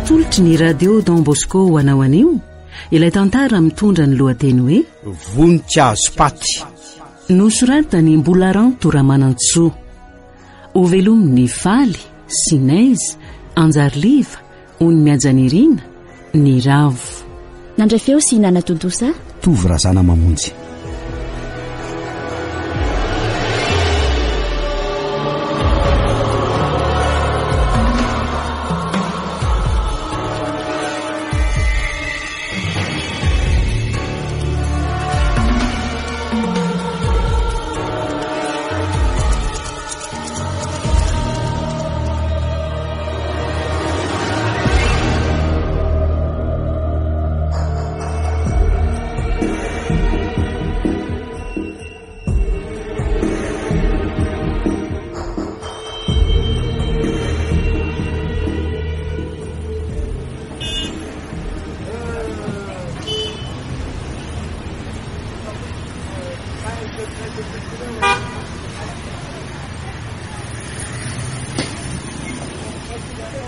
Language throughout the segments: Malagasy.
Atolotry ny Radio Don Bosco ho anao anio ilay tantara mitondra ny lohateny hoe Voninkazo paty. Nosoratan'i Mbolaranto Ramanantsoa. Hovelomin'i Faly, Sinez, Anjariliva, Ony Mihajanirina, Niravo. Nandray feo sy nanatontosa. Tovo Razanamamonjy.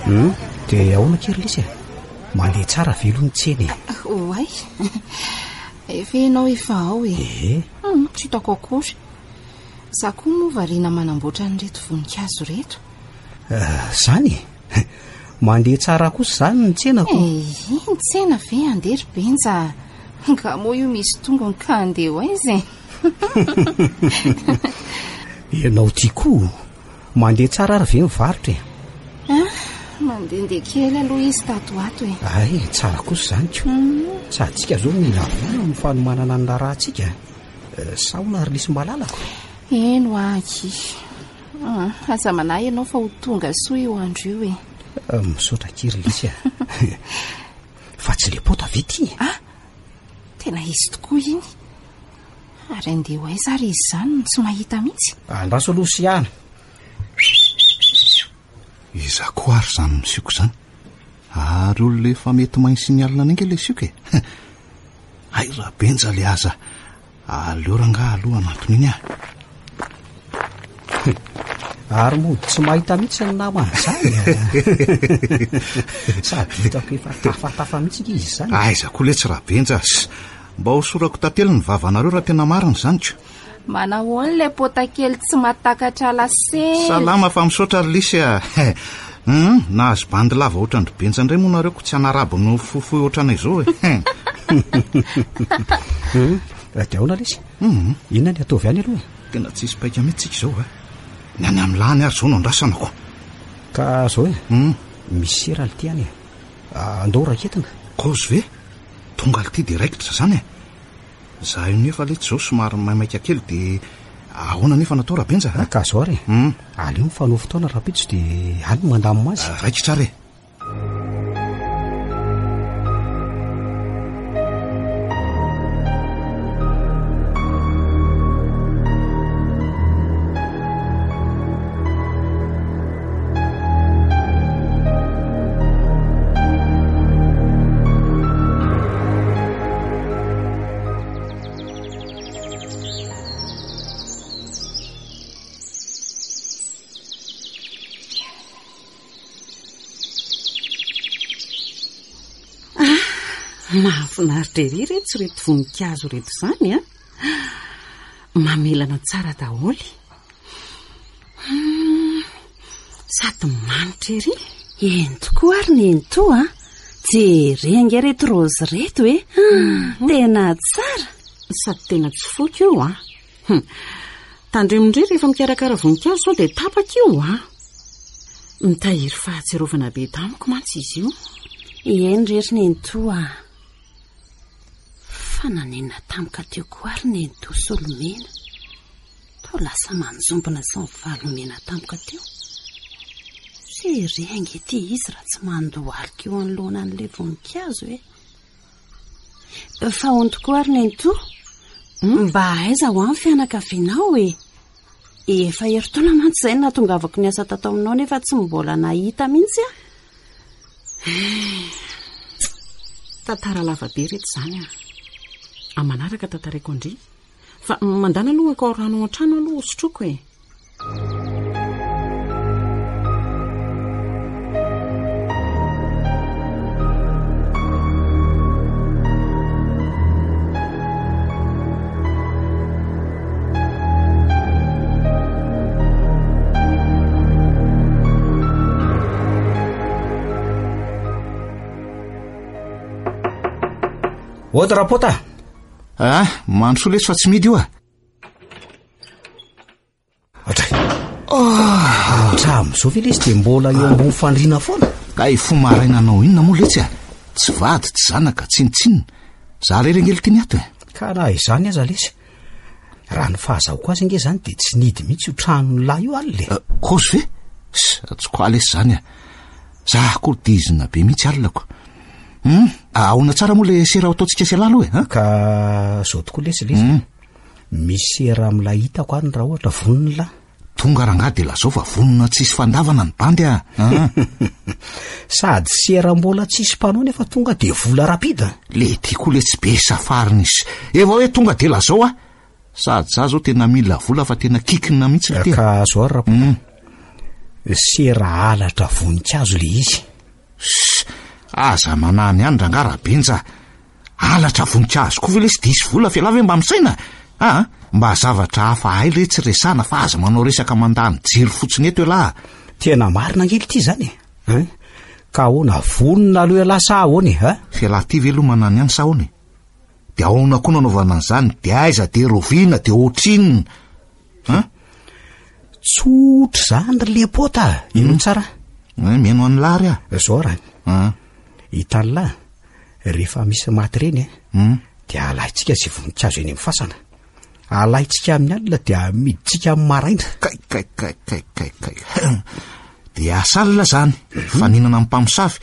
Hum, dia ahoana kely lesy e? Mandeha tsara ve aloha ny tsena e? Oay, efa ianao efa ao e. Ee. Hum, tsy hitako akory. Za koa moa variana manamboatra an'ireto voninkazo ireto. Eh, zany e? Mandeha tsara kosa izany ny tsenako. Eh, ny tsena ve handeha ry Benja? Nga moa io misy tongony ka handeha ho aiza e? Ianao ty koa, mandeha tsara ary ve ny varotra e? Ah, mandehandeha kely aloha izy tato ho ato e. Ay, tsara kosa izany ko. Sady tsika izao mila vola amin'ny fanomanana ny raharahantsika. Eh, Saona ary lisy malalako. Eny hoa aky. Ah, aza manahy ianao fa ho tonga soa io andro io e. Eh, misaotra akia ry Lisy a. Fa tsy le pota ve ty? Ah, tena izy tokoa iny. Ary andeha ho aiza ary izy izany no tsy mahita mihitsy? Andraso aloha Siana. Iza koa ary izany misioka izany? Ary olona efa mety mahay signal an'inga ilay sioka e. Hay Rabenja le aza Aleo rangaha aloha hanantona iny ah. Ary mody tsy mahita mihitsy ny namana izany. Sady hitako efa tafatafa mihitsy ange izy izany. Aiza koa letsy Rabenja a. Mba hosorako tantely ny vavanareo raha tena marina izany ko. Manahoana ilay pota kely tsy mahatakatra lasely? Salama fa misaotra ry Lisy a. Hum, nahazo bandy lava ohatran-dry Benja indray moa nareo ko tsy hanarabo ny fohifohy ohatranay izao e. Hum, dia ahoana lesy? Hum. Inona ny ataovy any aloha e? Tena tsisy paika mihitsy tsika izao a. Ny any amin'ny lany ary izao no andrasana ko. Ka zao e, Hum. misy sera lty any e. Andao raketina. Kozy ve? Tonga lty dia raikitra izany e. Za io nefa letsy zao somary maimaika kely de ahoana nefa natao Rabenja a? Ka zao ary e, Hum. aleo mifanao fotoana rahampitso de any no mandamina azy. Raikitra ary e. Mahafinaritra ery retsy ireto voninkazo ireto izany a! Mamelana tsara daholo. Hum, sady manitra ery. Eny tokoa ary nenitoa a! Jere ange ireto raozy ireto e! Mhm. Tena tsara! Sady tena tsy foiko io a! Hum, tandremo indray rehefa mikarakara voninkazo sao dia tapaka io a! Mitahiry fahatsiarovana be tamiko mantsy izy io. Eny re ry nenitoa a! Fa nanenina tampoka teo koa ary nenitoa Solomena. Toa lasa manjombona sy mivalomena tampoka teo. Re ange ity izy raha tsy mandohalika eo anoloana an'ilay voninkazo e. Fa hono tokoa ary nenitoa, hmm? mba aiza ho any fianakavianao e? Efa herintaona mantsy izay no nahatongavako niasa tato aminao nefa tsy mbola nahita mihitsy aho. Tantara lava be reto izany ah. Amanaraka tantaraiko an-dry. Fa mandana aloha akao rano ao an-trano aloha hosotroiko e. Ody rapota! Ah, mandrosoa lesy fa tsy midy io ah. Atray. Ah, hatramin'izao ve lesy dia mbola eo ambony fandriana foana? Kay fo maraina anao inona moa letsy ah? Tsy vady, tsy zanaka, tsinontsinona. Za rery ange ity ny ato e. Ka raha izany aza lesy, raha ny fahazahoako azy ange izany dia tsy nidy mihitsy io tranon'ny lahy io alina e. Eh, kozy ve? Tsy koa lesy izany ah. Za koa dizina be mihitsy alina ko. Hum, ahoana tsara moa le sera ataontsika sy ialahy aloha e? Ka zao tokoa lesy lesy. Hmm. Misy sera milay hitako any raha ohatra vonona lah. Tonga rangahy de lazao fa vonona tsisy fandavana ny bandy a. Ah. Sady sera mbola tsisy mpanao nefa tonga de vola rapide. Le ty koa le tsy be safarina izy. Efa hoe tonga de lazao a. Sady za zao tena mila vola fa tena kikina mihitsy le ty. Ka zao ary raha hmm. Sera halatra voninkazo le izy. Ssss! Aza manany ihany rangaha Rabenja a! Halatra voninkazo koa ve lesy diso vola f'ialahy ve mba misaina a! Mba zavatra hafa hay re tsy resahana fa aza manao resaka mandany jiro fotsiny eto ialahy a! Tena marina ange ity izany e! Hein? Ka ahoana, vonona aloha ialahy sa ahoana e? Hein? F'ialahy ity ve aloha manany ihany sa ahoana e? Dia ahoana koa no anaovana an'izany? Dia aiza? Dia roviana? Dia ohatrinona? Hein? Tsotra izany ry lepota a! Ino tsara? Eh, mihaino an'i ary aho. Zao raha. Ah. Hitan'lah, rehefa misy maty ireny eh, hmm. dia alaintsika izay voninkazo eny amin'ny fasana. Alaintsika amin'ny alina dia amidintsika amin'ny maraina. Kay kay kay kay kay kay. Dia asa alina izany, faninana amin'ny mpamosavy.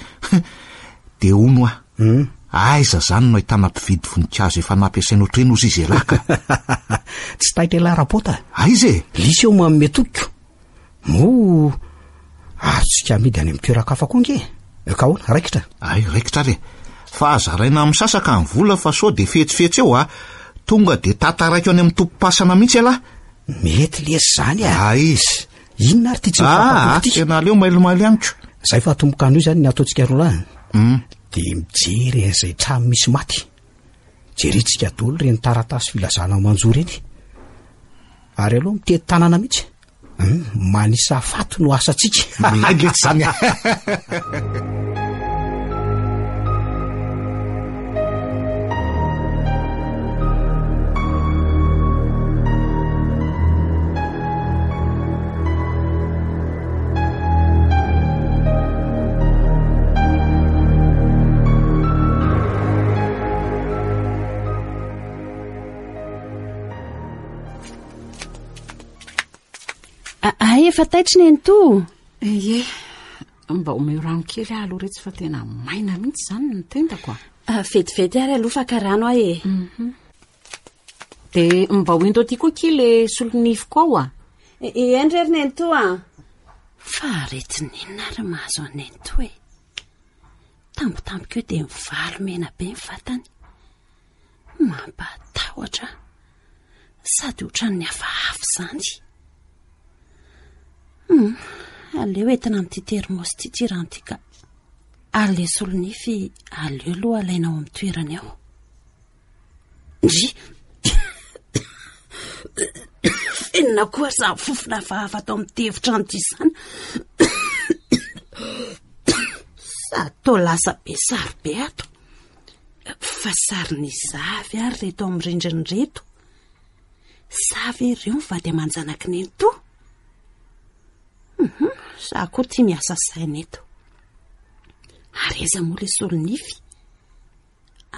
Dia hono aho. Hmm. Aiza zany no ahitana mpividy voninkazo efa nampiasaina ohatr'ireny hozy izy elah ka? Tsy taitra elah Rapota a! Aiza e? Lisy eo manome tokiko. Moa azontsika amidy any amin'ny toeran-kafa koa ange e! Ka ahoana, raikitra? Ay, raikitra ary e! Fa zaraina amin'ny sasaka ny vola fa sao dia fetsifetsy eo a! Tonga dia tantaraiko any amin'ny tompom-pasana mihitsy elah! Mety lesy izany a! Aiza? Inona ary ity tsy mifampatoky ity? Ah, tena aleo mailomailo ihany ko. Zay fa atomboka anio zany ny ataontsika roa lahy. Hmm. Dia mijery an'izay trano misy maty. Jerentsika daholo ireny taratasy filazana manjo ireny. Ary aloha mitety tanàna mihitsy. Hmm, manisa faty no asantsika. Milay letsy zany. Ay, efa taitry nenitoa. Ie, mba omeo rano kely aho aloha retsy fa tena maina mihitsy izany ny tendako a. Ah, vetivety ary aloha fa ka rano aho e. Mhm. Dia mba ho ento aty koa akia le solonifiko ao a. Eny re ry nenitoa a. Fa aretin'inona ary mahazo an'i nenitoa e? Tampotampoka eo dia mivalo mena be ny vatany. Mampatahotra ahy. Sady ohatran'ny hafahafa izany. Hum, aleo entina amin'ity termos ity ity rano ity ka. Ary le solonify aleo aloha alaina ao amin'ny toerany ao. Ndry! Inona koa izany fofona hafahafa ato amin'ity efitrano ity izany? Sady toa lasa be sary be ato. Fa sarin'iza avy ary ireto amin'ny rindrina ireto? Sa ve ireo ny vady aman-janak'i Nenitoa? Hum, za koa tia miasa saina eto. Ary aiza moa ilay solonify?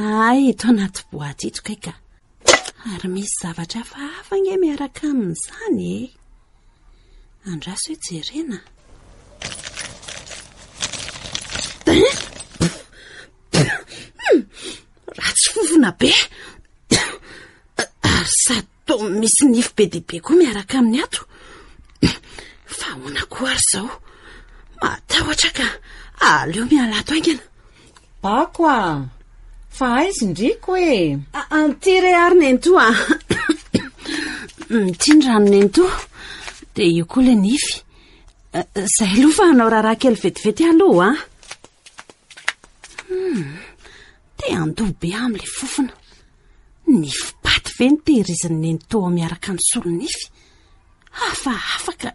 Hay, eto anaty boaty eto kay ka. Ary misy zavatra hafahafa ange miaraka amin'izany e. Andraso hoe jerena. Ratsy fofona be. Ary sady toa misy nify be dia be koa miaraka aminy ato. Fa ahoana koa ary izao? Matahotra ka. Aleo miala ato haingana. Bako a! Fa aiza indriko e? Anty re ary nenitoa a! Ity ny rano nenitoa. Dia io koa ilay nify. Izay aloha fa hanao raharaha kely vetivety aloha a! Hmm, te handoa be amin'ilay fofona. Nify paty ve no tehirizin'i nenitoa miaraka amin'ny solonify? Hafahafa ka!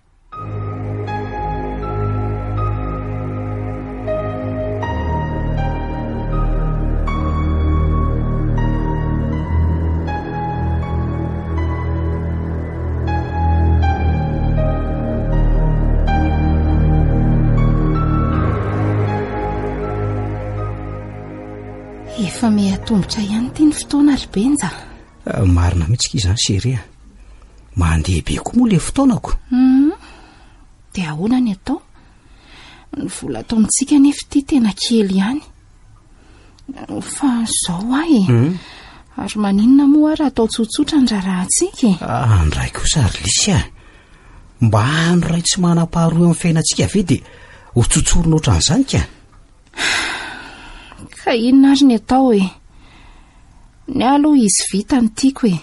Efa miha-tombotra ihany ity ny fotoana ry Benja. Eh, marina mihitsy ki izany chérie a. Mandeha be koa moa le fotoanako. Hum. Dia ahoana ny atao? Ny vola ato amintsika anefa ity tena kely ihany. Fa izao ahy e. Hmm. Ary maninona moa raha atao tsotsotra ny raharahantsika e? Ah, andray kosa ry Lisy a. Mba andro iray tsy manam-paharoa eo amin'ny fiainantsika ve dia ho tsotsorina ohatran'izany ka? Ka inona ary ny atao e? Ny ahy aloha izy vita no tiako e.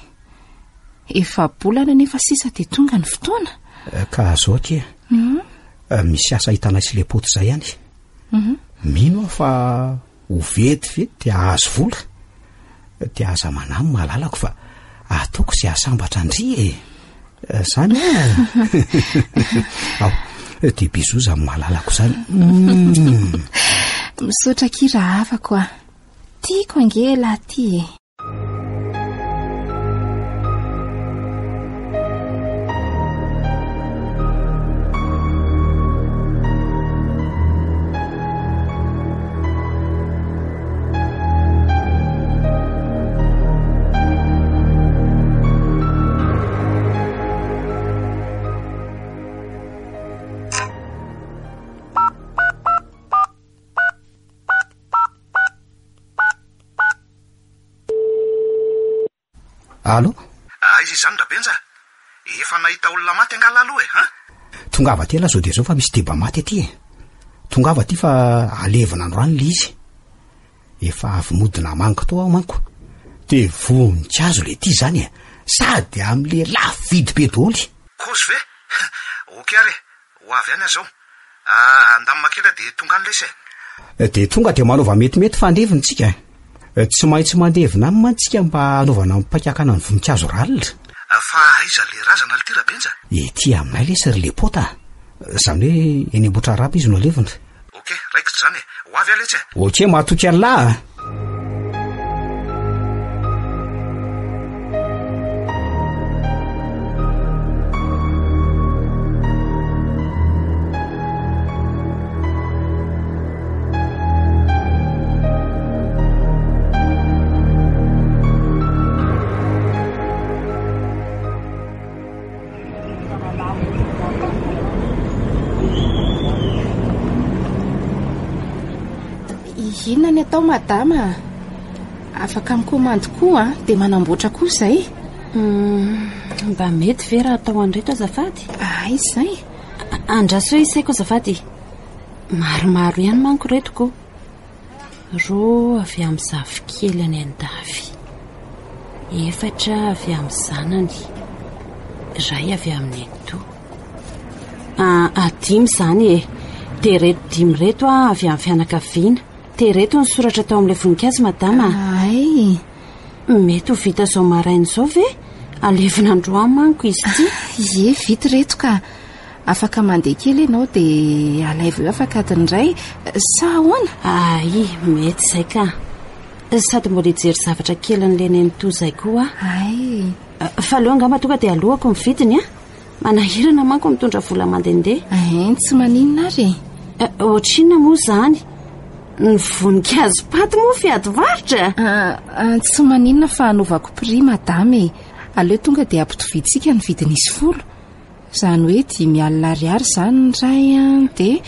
Efa-bolana anefa sisa dia tonga ny fotoana. Eh, ka zao akia. Hmm? Eh, misy asa hitanay sy le poty izay ihany. Mhm. Mino aho fa ho vetivety dia hahazo vola. Dia aza manahy ny mahalalako fa ataoko izay hahasambatra an-dry e. Eh, zany e. Ao, dia bisous zany mahalalako zany. Mm. Misaotra akia rahavako a. Tiako ange elah ty e. Allo? Aiza izany Rabenja? Efa nahita olona maty angaha lahy aloha e, ha? Tongava aty aloha zao dia zao fa misy deba maty aty e. Tongava aty fa alevina androany le izy. Efa avy mody namangy tao aho manko. De voninkazo le ty zany e. Sady amle lafo vidy be doly. Kozy ve? Ok ary e, Ho avy any aho zao. Andamina kely aho dia tonga any lesy e. Dia tonga dia manaova metimety fa andevina tsika e. Tsy maintsy mandevina any mantsy tsika mba hanaovana ny paika hakana ny voninkazo ralina. Fa aiza le razana lty Rabenja? Ety aminay lesy ry Lepota a. Izany hoe eny Ambohitrarahaba izy no alevina. Ok, raikitra izany e. Ho avy aho letsy e. Ok, matoky an'lah a. Inona ny atao madama a? Afaka mikomandy koa an, dia manamboatra koa izay. Hmm, mba mety ve raha atao an'ireto azafady? Aiza izay? Andraso hoe isaiko azafady. Maromaro ihany manko ireto ko. Roa avy amin'ny zafikely any an-dafy. Efatra avy amin'ny zanany. Iray avy amin'ny nenitoa. Ah, ah, dimy izany e. Dia ireto dimy ireto ah, avy amin'ny fianakaviana. Dia ireto ny soratra tao amin'ilay voninkazo, madama. Ay. Mety ho vita izao maraina izao ve? Alevina androany manko izy ity. Ie, vita ireto ka. Afaka mandeha kely ianao dia alaivo eo afaka adiny iray sa ahoana? Ay, mety izay ka. Sady mbola hijery zavatra kelin'ilay nenitoa izay koa aho. Ay. Fa aleo angamba tonga dia alohako ny vidiny a. Manahirana manko mitondra vola mandehandeha. Ein, tsy maninona ary e. Ohatrinona moa izany? Ny voninkazo paty moa fiady varotra? Tsy maninona fa hanaovako prix madama e. Aleo tonga dia ampitoviantsika ny vidin'izy folo. Izany hoe 50 ariary izany ny iray an, dia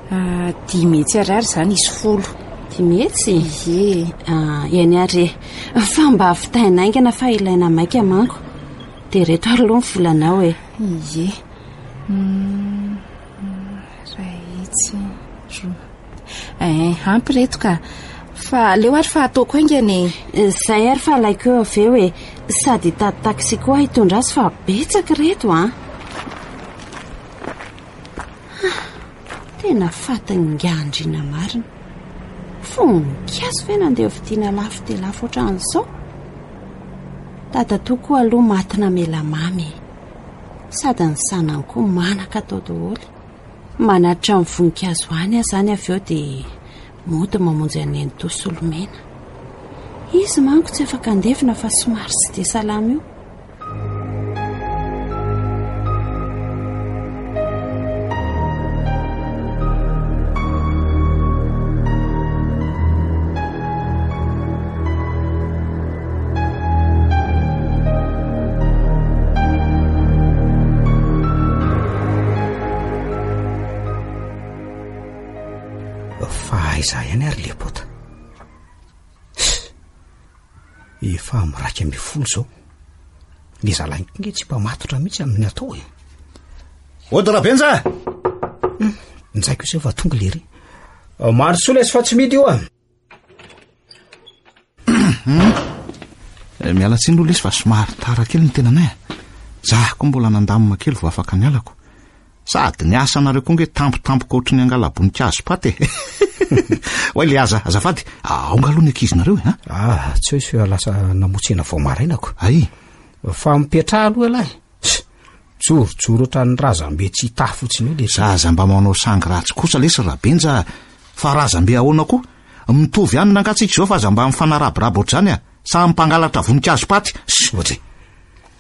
500 ariary izany izy folo. 500? Ie. Ah, eny ary e. Fa mba vitaina haingana fa ilaina maika manko. Dia ireto ary aloha ny volanao e. Ie. Iray hetsy, roa. Eh, ampy ireto ka. Fa aleo ary fa ataoko haingana e. Izay ary fa alaiko eo avy eo e. Sady hitady taxi koa aho hitondra azy fa betsaka ireto an. Ah, tena fatin'ingahy-andriana marina. Voninkazo ve nandeha hovidiana lafo dia lafo ohatran'izao? Dadatoa koa aloha maty namela mamy e. Sady ny zanany koa manaka atao daholo. Manatitra ny voninkazo any aho izany avy eo dia mody mamonjy an'i Nenitoa Solomena. Izy manko tsy afaka andevina fa somary tsy dia salama io. Aiza ihany ary le pota? Efa amin'ny 11 izao. Le zalahy koa nge tsy mpamatotra mihitsy amin'ny atao e. Ody Rabenja! Hmm, njaiko izay fa tonga lery. Mandrosoa lesy fa tsy midy io a. Hmm. Eh, miala tsiny aloha lesy fa somary tara kely ny tenanay a. Za koa mbola nandamina kely vao afaka nialako. Sady ny asanareo koa nge tampotampoka ohatry ny angala-boninkazo paty e. Oay le aza, azafady, aonga aloha ny ankizinareo e, a? Ah, tsy hoe fa lasa namotsena vao maraina ko. Ay. Fa mipetraha aloha ialahy. Jorojoro ohatran'ny razambe tsy hita fotsiny eo le Zaza mba manao sangy ratsy kosa lesy Rabenja a! Fa razambe ahoana koa? Mitovy ihany nangaha tsika izao fa aza mba mifanarabiraba ohatr'izany a! Samy mpangalatra voninkazo paty! Ohatry.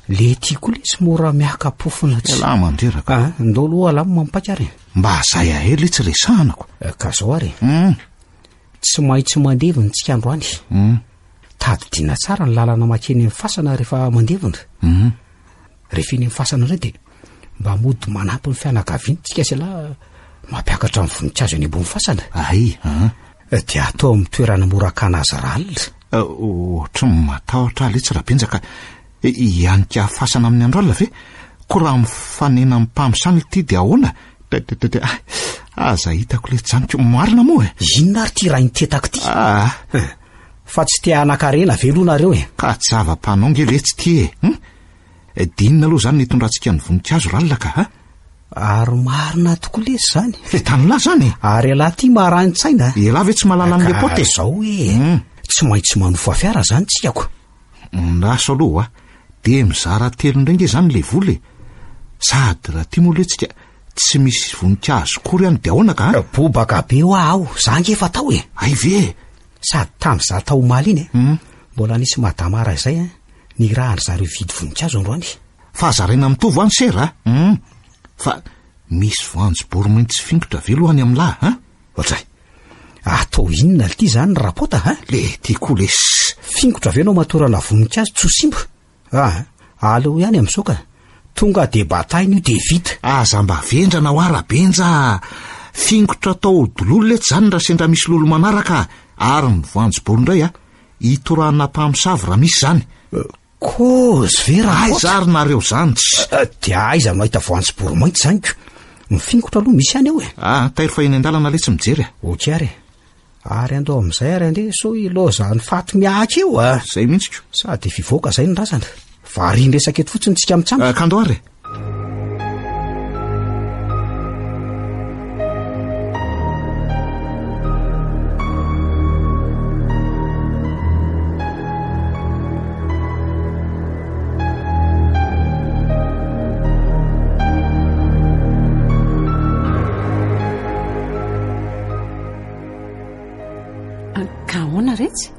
Le ty koa lesy mora miaka-pofona tsy. Elah mandreraka. Ah, ndao aloha alamo mampaika ary. Mba zay ahery le tsy resahana ko. Eh, ka zao ary. Mm. Tsy maintsy mandevina tsika androany. Mm. Tadidiana tsara ny lalana makeny amin'ny fasana rehefa mandevina. Mm. Rehefa eny amin'ny fasana indray dia mba mody manampy ny fianakaviana tsika sy elah mampiakatra ny voninkazo eny ambony fasana. Ay, an. Eh, dia atao amin'ny toerana mora hakana azy ralina. Eh, ohatry ny matahotra aho letsy Rabenja ka. Hianika fasana amin'ny andro alina ve? Koa raha mifanena amin'ny mpamosavy ity dia ahoana? Tete, aza hitako letsy izany ko marina moa e! Inona ary ity rain-tetako ity? Ah! Eh, fa tsy te hanan-karena ve aloha nareo e? Ka tsy zava-panao nge letsy ity e! Hum? Dia inona aloha izany no hitondrantsika ny voninkazo ralina ka ha? Ary marina tokoa lesy izany. Hitan'lah izany e! Ary ialahy ity maranin-tsaina. Ialahy ve tsy mahalala an'ilay pote? Ka izao e! Tsy maintsy manofa fiara izany tsika ko. Ndraso aloha a! Dia mizara telo indray nge izany ilay vola e! Sady raha tia moa aloha tsika tsy misy voninkazo kory any dia ahoana ka a? Bobaka be hoa aho, za nge efa tao e! Hay ve e! Sady tamin'izaho tao omaly iny e, mbola nisy madama iray izay nirahan-dry zareo hividy voninkazo androany. Fa zaraina mitovy any sera a! Hum! Fa misy voanjobory mainty sy fingotra ve aloha any amin'lah a? Ohatray! Atao inona lty zany rapota a? Le ty koa lesy. Fingotra ve no amatorana voninkazo tsy ho simba? Ah, aleo ihany amin'izao ka. Tonga de bataina io de vita. Aza mba vendrana hoa Rabenja a! Fingotra atao dololo letsy zany raha sendra misy lolo manaraka a! Ary ny voanjobory indray a! Hitorahana mpamosavy raha misy zany. Kozy ve Rakoto? Aiza ary nareo zany tsy. Eh, dia aiza no ahita voanjobory mainty zany ko? Ny fingotra aloha misy ihany ao e. Ah, tairo fa eny an-dalana letsy mijery a. Ok ary e. Ary andao amin'izay ary andeha sao ilaozan'ny faty miahaka eo a. Zay mihitsy ko. Sady fivoaka zay ny razana. Varian-dresaka eto fotsiny tsika mitsambika. Eh, ka andao ary e. Ka ahoana retsy?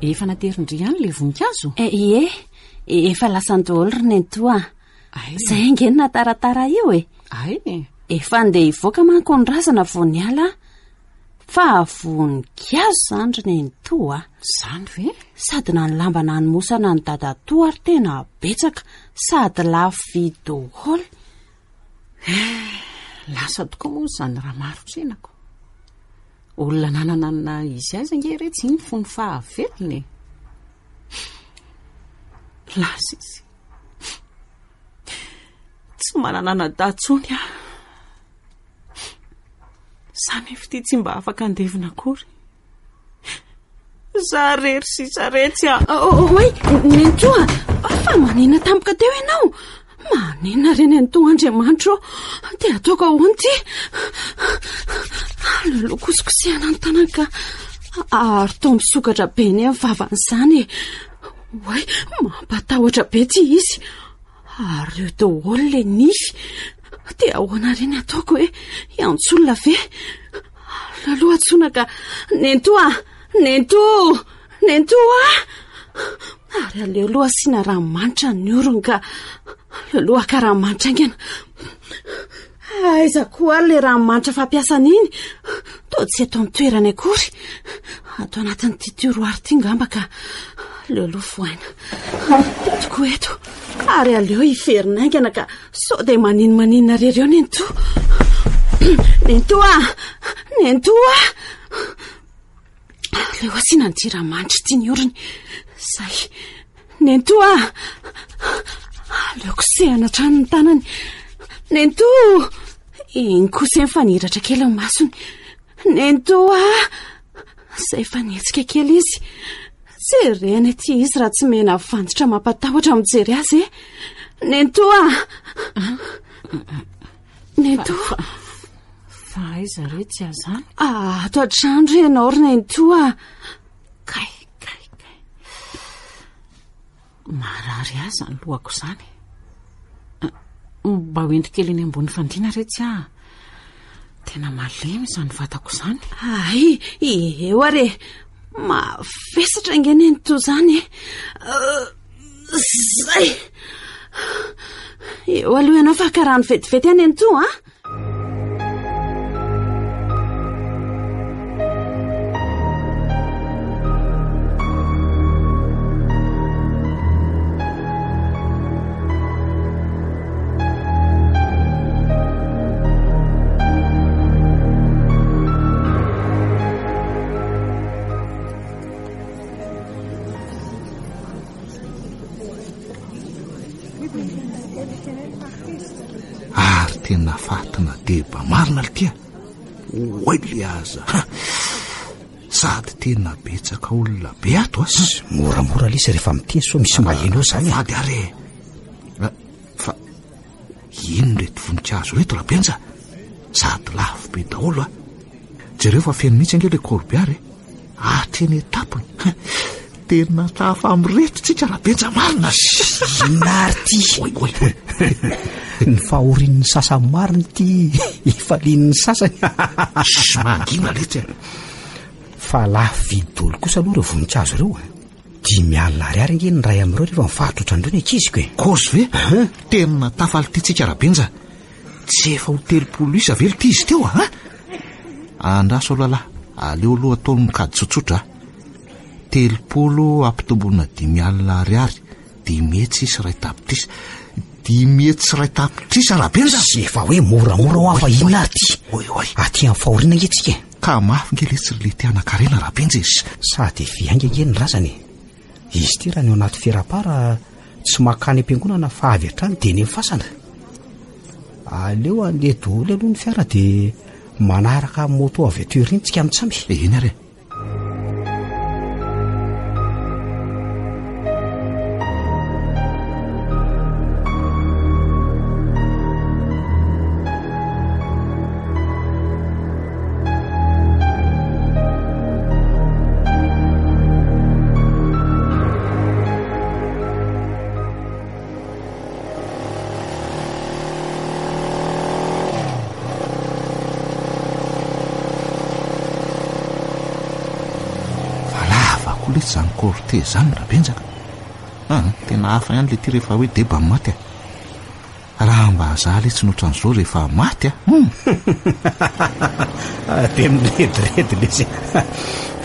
Efa naterin-dry ihany ilay voninkazo? Eh, ie, efa lasany daholo ry nenitoa. Zay ange no nataratara io e. Ay e. Efa andeha hivoaka manko ny razana vao niala aho. Fa voninkazo izany ry nenitoa a. Izany ve? Sady na ny lamba nanomosana ny dadatoa ary tena betsaka sady lafo vidy daholo. Eh, lasa tokoa moa izany Ramarotsenako. Olona nanana ny naha izy azy ange retsy iny fony fahavelony e. Lasa izy. Tsy manana anadahy intsony aho. Za nefa ity tsy mba afaka handevina akory. Za rery sisa retsy a. Oay, nenitoa, fa manina tampoka teo ianao? Manina re nenitoa Andriamanitro ô. Dia ataoko ahoana ity? Aleo kosokosehana ny tanany ka. Ary toa misokatra be anie ny vavany izany e. Oay, mampatahotra be ity izy. Ary eo daholo ilay nify. Dia ahoana re ny ataoko e? Hiantso olona ve? Aleo aloha antsoina ka. Nenitoa! Nenitoa! Nenitoa! Ary aleo aloha asiana ranomanitra ny orony ka. Aleo aloha haka ranomanitra haingana. Aiza koa ary ilay ranomanitra fampiasana iny? Toa tsy eto amin'ny toerany akory. Ato anatin'ity tiroir ity ngamba ka aleo aloha vohaina. Ty tokoa eto. Ary aleo hiverina haingana ka sao dia maninomaninona rery eo nenitoa. Nenitoa! Nenitoa! Aleo asiana an'ity ranomanitra ity ny orony. Zay. Nenitoa a! Aleo kosehana hatrany ny tanany. Nenitoa! Iny kosa efa nihiratra kely ny masony. Nenitoa a! Zay efa nihetsika kely izy. Jerena ity izy raha tsy mena fantitra mampatahotra mijery azy e. Nenitoa a! Nenitoa! Fa aiza re tsy azany? Ato an-trano re ianao ry Nenitoa a! Kay, kay, kay. Marary ahy izany lohako izany. Mba ho ento kely eny ambony fandriana re tsy aho. Tena malemy izany vatako izany. Ay, eo ary e. Mavesatra ange nenitoa izany e. Zay. Eo aloha ianao fa haka rano vetivety aho nenitoa a. Ary tena fatina deba marina ry tia. Oay le aza. Sady tena betsaka olona be ato a. Moramora lesy rehefa miteny sao misy maheno eo zany. Vady ary e. Ah, fa ino reto voninkazo reto Rabenja? Sady lafo be daholo a. Jereo fa feno mihitsy ange le corbillard e. Hatreny an-tampony. Tena tafa amin'ireto tsika Rabenja marina. Inona ary ty? Oay, oay, oay. Ny fahorian'ny sasany marina ity ifalian'ny sasany. Shh, mangina letsy e. Fa lafo vidy daholo kosa aloha ireo voninkazo ireo e. 50 ariary ange ny iray amin'ireo rehefa mivarotra ohatran'ireo ny ankiziko e. Kozy ve? Tena tafalitintsika Rabenja. Tsy efa ho 30 isa ve ity izy teo a? Andraso aloha lahy, aleo aloha atao ny kajy tsotsotra a. 30 ampitomboina 50 ariary, 501 tapitrisa. 501 tapitrisa Rabenja! Tsy efa hoe moramora ho aho fa inona ary ity? Oy, oy. Aty amin'ny fahoriana ange tsika e. Ka mafy nge letsy ry lety hanan-karena Rabenja e. Sady efa hainga ange ny razana e. Izy ity raha ny ao anaty fiarapara tsy mankany am-piangonana fa avy hatrany dia eny amin'ny fasana. Aleo handeha daholo aloha ny fiara dia manaraka moto avy aty aoriana tsika mitsamy. Eny ary e. Fa lava koa letsy izany cortège izany Rabenjaka. Ah, tena hafa ihany le ty rehefa hoe deba maty a. Raha mba za letsy no ohatran'izao rehefa maty a. Hum. Dia mirediredy lesy.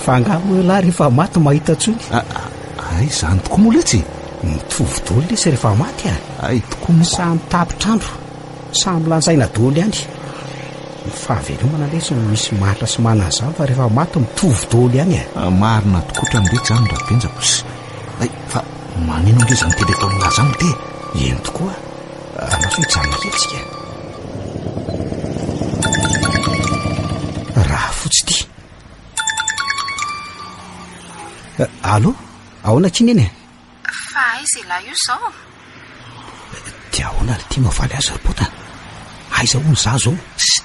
Fa angaha moa ialahy rehefa maty mahita intsony? Ah, ay, izany tokoa moa letsy e. Mitovy daholo lesy rehefa maty a. Ay, tokoa moa. Samy tapitr'andro, samy lanjaina daholo ihany. Ny fahavelomana lesy no misy mahantra sy manana izany fa rehefa maty mitovy daholo ihany e. Ah, marina tokoa trano letsy izany Rabenjako. Ay, fa manino ange izany téléphone izany ty e? Eny tokoa, andraso hijanona kely tsika. Raha fotsy ity. Eh, Allô? Ahoana akia neny e? Fa aiza ialahy io izao? Dia ahoana ry ty mavaly azy ry pota? Aiza hono za zao?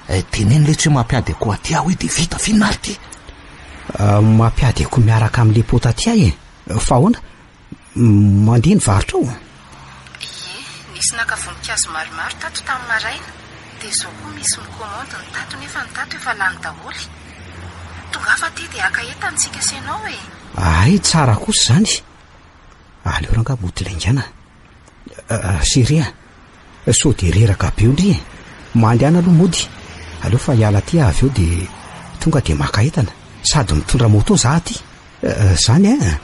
Eh, teneno letsy hoe mampiady akoho aty aho hoe dia vita f'inona ary ty? Ah, mampiady akoho miaraka amin'le pota aty aho e. Fa ahoana? Mandeha ny varotra ao? Ie, nisy naka voninkazo maromaro tato tamin'ny maraina, dia izao koa misy mi-commande ny tato nefa ny tato efa lany daholo. Tongava aty dia haka entana isika sy ianao e! Hay, tsara kosa izany. Aleo rangaha mody laingana. Chérie a, sao dia reraka be eo ndry e. Mandehana aloha mody. Aleo fa hiala aty aho avy eo dia tonga dia maka entana. Sady mitondra moto za aty. Zany eh!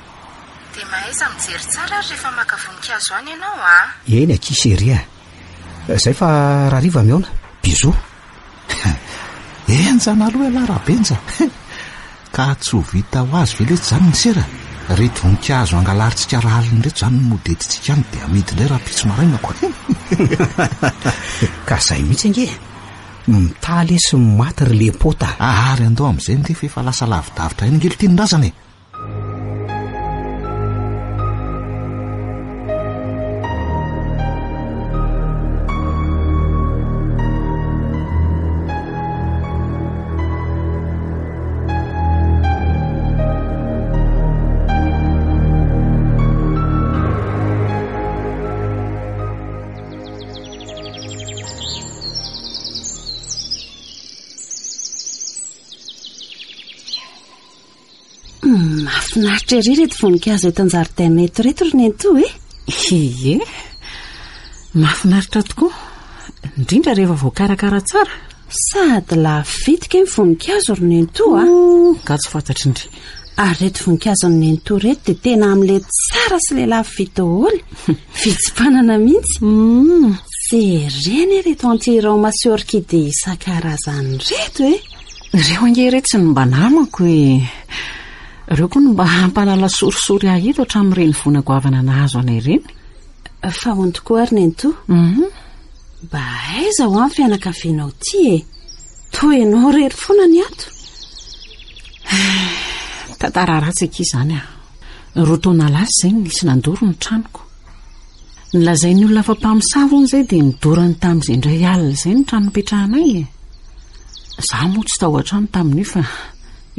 Dia mahaiza mijery tsara ary rehefa maka voninkazo any ianao a! Eny akia chérie a! Zay fa rahariva mihaona. Bisous! Henjana aloha ialahy Rabenja. Ka tsy ho vita ho azy ve letsy izany ny sera? Reto voninkazo angalarintsika rahalina ireto izany no mody entintsika any dia amidy indray rahampitso maraina ko. Ka izay mihitsy ange e! Mitaly sy maty ry lepota a! Ary andao amin'izay nge fa efa lasa lavidavitra ihany ange ry Tinindrazana e! Mahafinaritra ery ireto voninkazo eto an-jaridaina eto ireto ry Nenitoa e! Ie, mahafinaritra tokoa, indrindra rehefa voakarakara tsara. Sady lafo vidy kay ny voninkazo ry Nenitoa a! Nga tsy fantatry ndry. Ary ireto voninkazon'i Nenitoa ireto dia tena amin'ilay tsara sy ilay lafo vidy daholo. Vitsy mpanana mihitsy. Jerena ireto anti-roma sy orchidée isan-karazany ireto e! Ireo ange iretsy no mba namako e! Ireo koa no mba hampanala sorisory ahy eto hatramin'ireny voina goavana nahazo anay ireny. Fa hono tokoa ary Nenitoa? Mba aiza hoa ny fianakavianao ity e? Toa ianao irery foana ny ato. Tantara ratsy akia izany ah. Roa taona lasa izay no nisy nandoro ny tranoko. Nolazain'ny olona fa mpamosavy hono izay dia nodorany tamin'izay indray alina izay ny trano nipetrahanay e. Izaho moa tsy tao an-trano tamin'io fa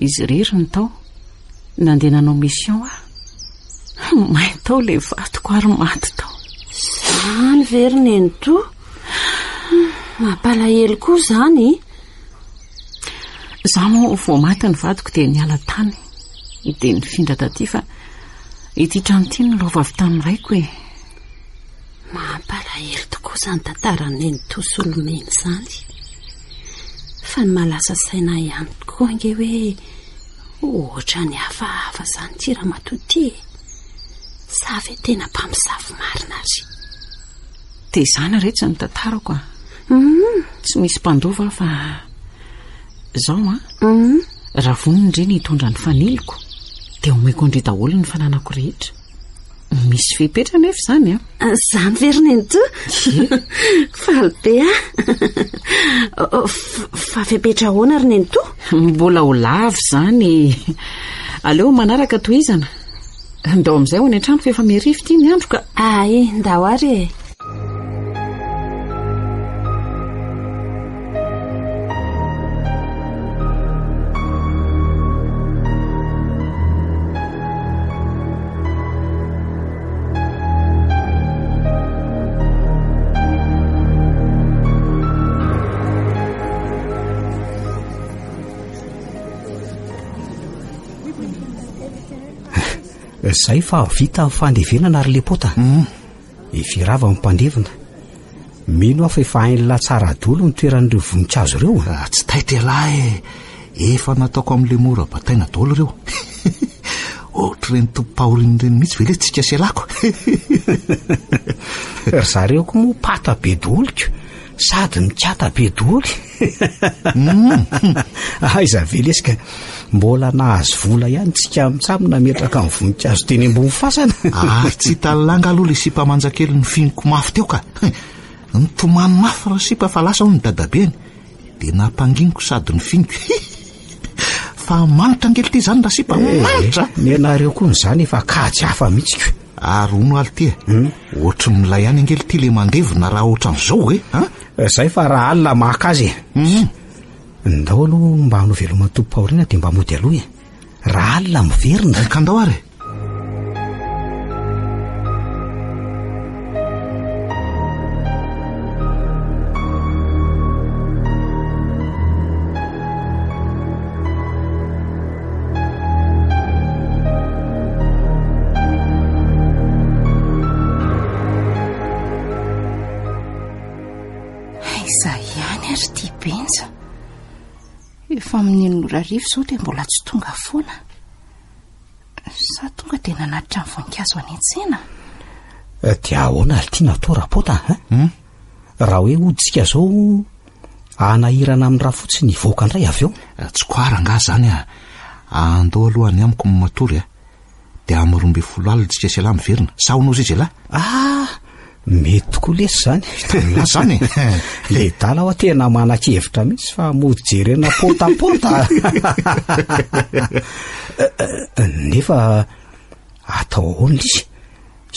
izy irery no tao. Nandeha nanao mission aho. May tao ilay vadiko ary maty tao. Izany ve ry Nenitoa? Mampalahelo koa izany. Izaho moa vao maty ny vadiko dia niala tany. Dia nifindra taty fa ity trano ity no lova avy tamin'ny raiko e. Mampalahelo tokoa izany tantaran'i Nenitoa Solomena izany. Fa ny mahalasa saina ahy ihany koa ange hoe ohatran'ny hafahafa izany ity ramatoa ity e. Sa ve tena mpamosavy marina ary? Dia izany re tsy ny tantarako a. Tsy misy mpandova aho fa izao an. Raha vonona ndry ny hitondra ny faniloko dia omeko an-dry daholo ny fananako rehetra. Misy fepetra anefa izany an. Izany ve ry Nenitoa? Faly be aho. Fa fepetra ahoana ry Nenitoa? Mbola ho lava izany. Aleo manaraka tohizana. Ndao amin'izay ho any an-trano fa efa miharivy ity ny andro ka. Ay, ndao ary e. Zay fa vita ny fandevenana ry lepota. Efa rava ny mpandevina. Mino aho fa efa hain'lah tsara daholo ny toeran'ireo voninkazo ireo. Ah, tsy taitra ialahy e. Efa nataoko amin'ilay mora bataina daholo ireo. Ohatr'ireny tompom-pahoriana ireny mihitsy ve ilay tsika sy ialako? Ry zareo koa moa pata be daholo ko. Sady mikata be daholo. Aiza ve lesy ka mbola nahazo vola ihany tsika mitsam nametraka ny voninkazo teny ambony fasana. Ary tsy hitan'ny langa aloha ilay sipa manjakely nofihiniko mafy teo ka. Nitomany mafy rasipa fa lasa hono ny dadabeny. Dia nampanginiko sady nofihiniko. Fa manitra ange ity izany rasipa, eh, manitra! Ny anareo koa izany efa kajy hafa mihitsy ko. Ary hono aly ity e, hmm? ohatry ny milay ihany ange ity le mandevina raha ohatran'izao e, an? Zay fa raha alina maka azy e. Hmm. Ndao aloha mba hanao veloma tompom-pahoriana dia mba mody aloha e. Raha alina miverina. Ka ndao ary e. Aiza ihany ary ity Benja? Efa amin'ny enina ora hariva izao dia mbola tsy tonga foana. Sa tonga dia nanatitra ny voninkazo any an-tsena? Eh, dia ahoana ary tiana atao rapota a? Hmm? Raha hoe hoditsika zao hanahirana amin'ny rafotsy ny hivoaka indray avy eo. Eh, tsy koara angaha izany a. Andao aloha any amiko ny matory a. Dia amin'ny 12 alina tsika sy ialahy miverina. Sa hono ozy izy ialahy? Ah! Mety tokoa lesy izany. Izany e. Le dala hoa tena manan-kevitra mihitsy fa mody jerena pôtapôta. Nefa atao ahoana izy?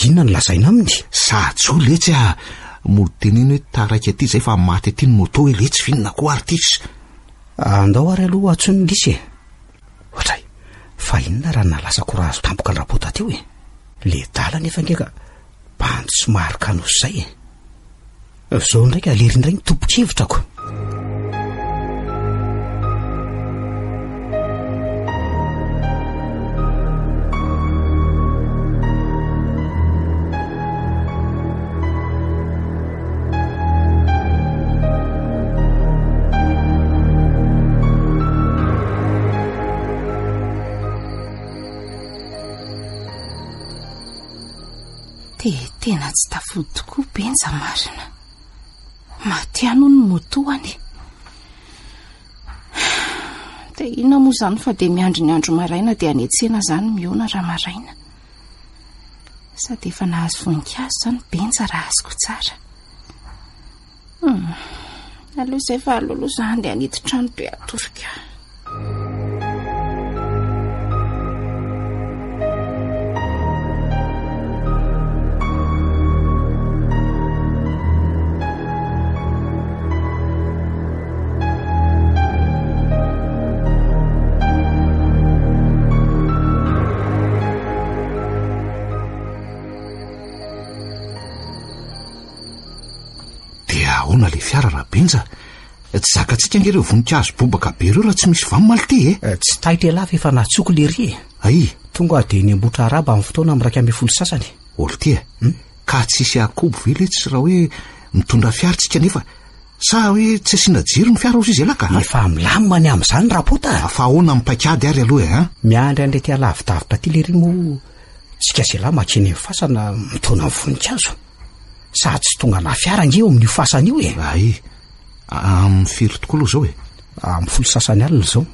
Inona no lazaina aminy? Sajo letsy a! Mody teneno hoe taraiky aty izay fa maty aty ny moto hoe letsy f'inona koa ary ty? Andao ary aloha antsoiny lisy e! Ohatray, fa inona raha nahalasa korazo tampoka an-dRabota teo e? Le dala nefa ange ka bandy somary kanosa izay e! Zao indray ka lery indray ny tompon-kevitra ko! Dia tena tsy tafody tokoa Benja marina. Maty ihany hono ny moto-any. Dia inona moa izany fa dia miandry ny andro maraina dia any an-tsena izany mihaona raha maraina. Sady efa nahazo voninkazo izany Benja raha azoko tsara. Hum, aleo izay fa aleo aloha za handeha hanidy trano dia hatorika. Dia ahoana ilay fiara Rabenja? Tsy zakantsika ange ireo voninkazo bobaka be ireo raha tsy misy vanona ity e! Eh, tsy taitra ialahy fa efa natsoko lery e! Ay! Tonga dia eny Ambohitrarahaba amin'ny fotoana amin'ny 11 sasany. Olty e! Hmm? Ka tsisy akobo ve letsy raha hoe mitondra fiara tsika nefa sa hoe tsy asiana jiro ny fiara ozy izy ialahy ka? Efa milamina ny amin'izany Rapota a! Fa ahoana amin'ny paikady ary aloha e an? Miandry an'ilay lavidavitra aty lery moa tsika sy ialahy makeny amin'ny fasana mitaona ny voninkazo. Sady tsy tonga na fiara ange eo amin'io fasana io e. Ay, amin'ny firy tokoa aloha izao e? Amin'ny folo sasany alina izao.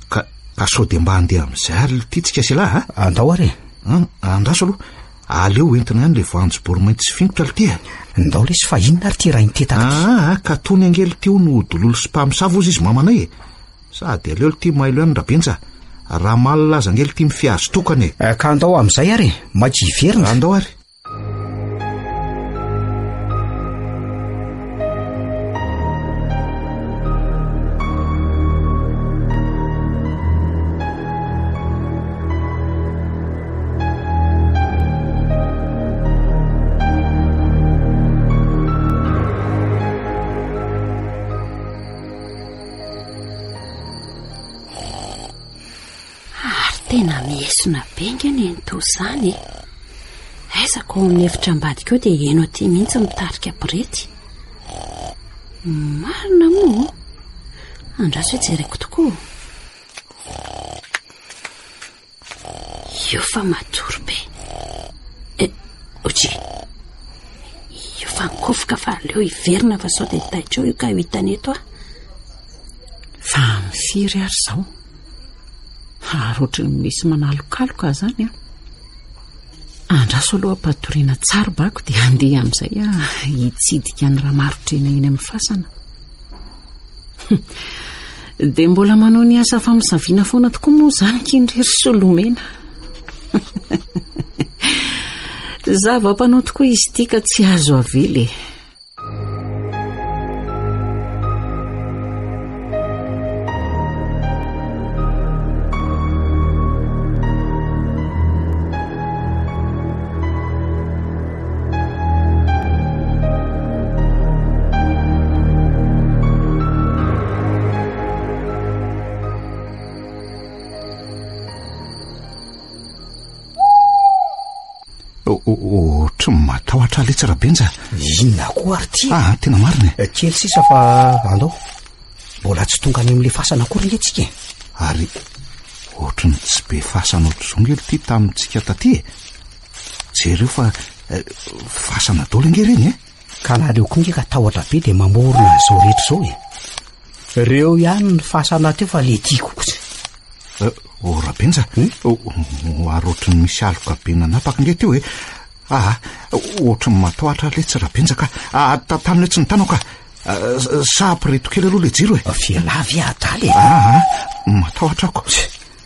Ka, ka sao dia mba handeha amin'izay ary ity tsika sy ialahy a? Andao ary e. An, andraso aloha. Aleo entina ihany ilay voanjobory mainty sy fingotra ity e. Ndao lesy fa inona ary ity rain-tetaka ity? Ah, ka tony ange ity hono dololo sy mpamosavy hozy izy mamanay e. Sady aleo ity mailo ihany Rabenja. Raha malina aza ange ity mifiazo tokana e. Eh, ka andao amin'izay ary e, maika hiverina. Andao ary. Ary tena miesona be nge nenitoa izany e. Aiza ko ao amin'ny efitra ambadika ao dia heno aty mihitsy mitarika borety. Marina moa. Andraso hoe jereko tokoa. Io fa matory be. Eh, oji. Io fa nikofoka fa aleo hiverina fa sao dia taitra eo io ka ho hitany eto aho. Fa amin'ny firy ary izao? Ary ohatry ny misy manalokaloka izany an. Andraso aloha ampatoriana tsara bako dia handeha amin'izay aho hitsidika ny Ramarotrena eny amin'ny fasana. Dia mbola manao ny asa famosaviana foana tokoa moa izany kindry ry Solomena. Zava-panao tokoa izy ity ka tsy azo avela e. Ohatry ny matahotra aho letsy Rabenja. Inona koa ary ty? Ah, tena marina e. Kely sisa fa andao. Mbola tsy tonga any amin'ilay fasana akory nge tsika e. Ary ohatry ny tsy be fasana ohatr'izao nge ity tamintsika taty e. Jereo fa eh, fasana daholo ange ireny e. Ka nareo koa nge ka tahotra be dia mamorona an'izao rehetra izao e. Reo ihany ny fasana teo fa le tiako kosa. Oh Rabenja, ary ohatry ny misy aloka be nanapaka nge teo e. Aa, ohatry ny matahotra aho letsy Rabenja ka. Aa, tantano letsy ny tanako ka. Sa ampireto kely aloha le jiro e. Fialà ve adala e? Aa, matahotra ako.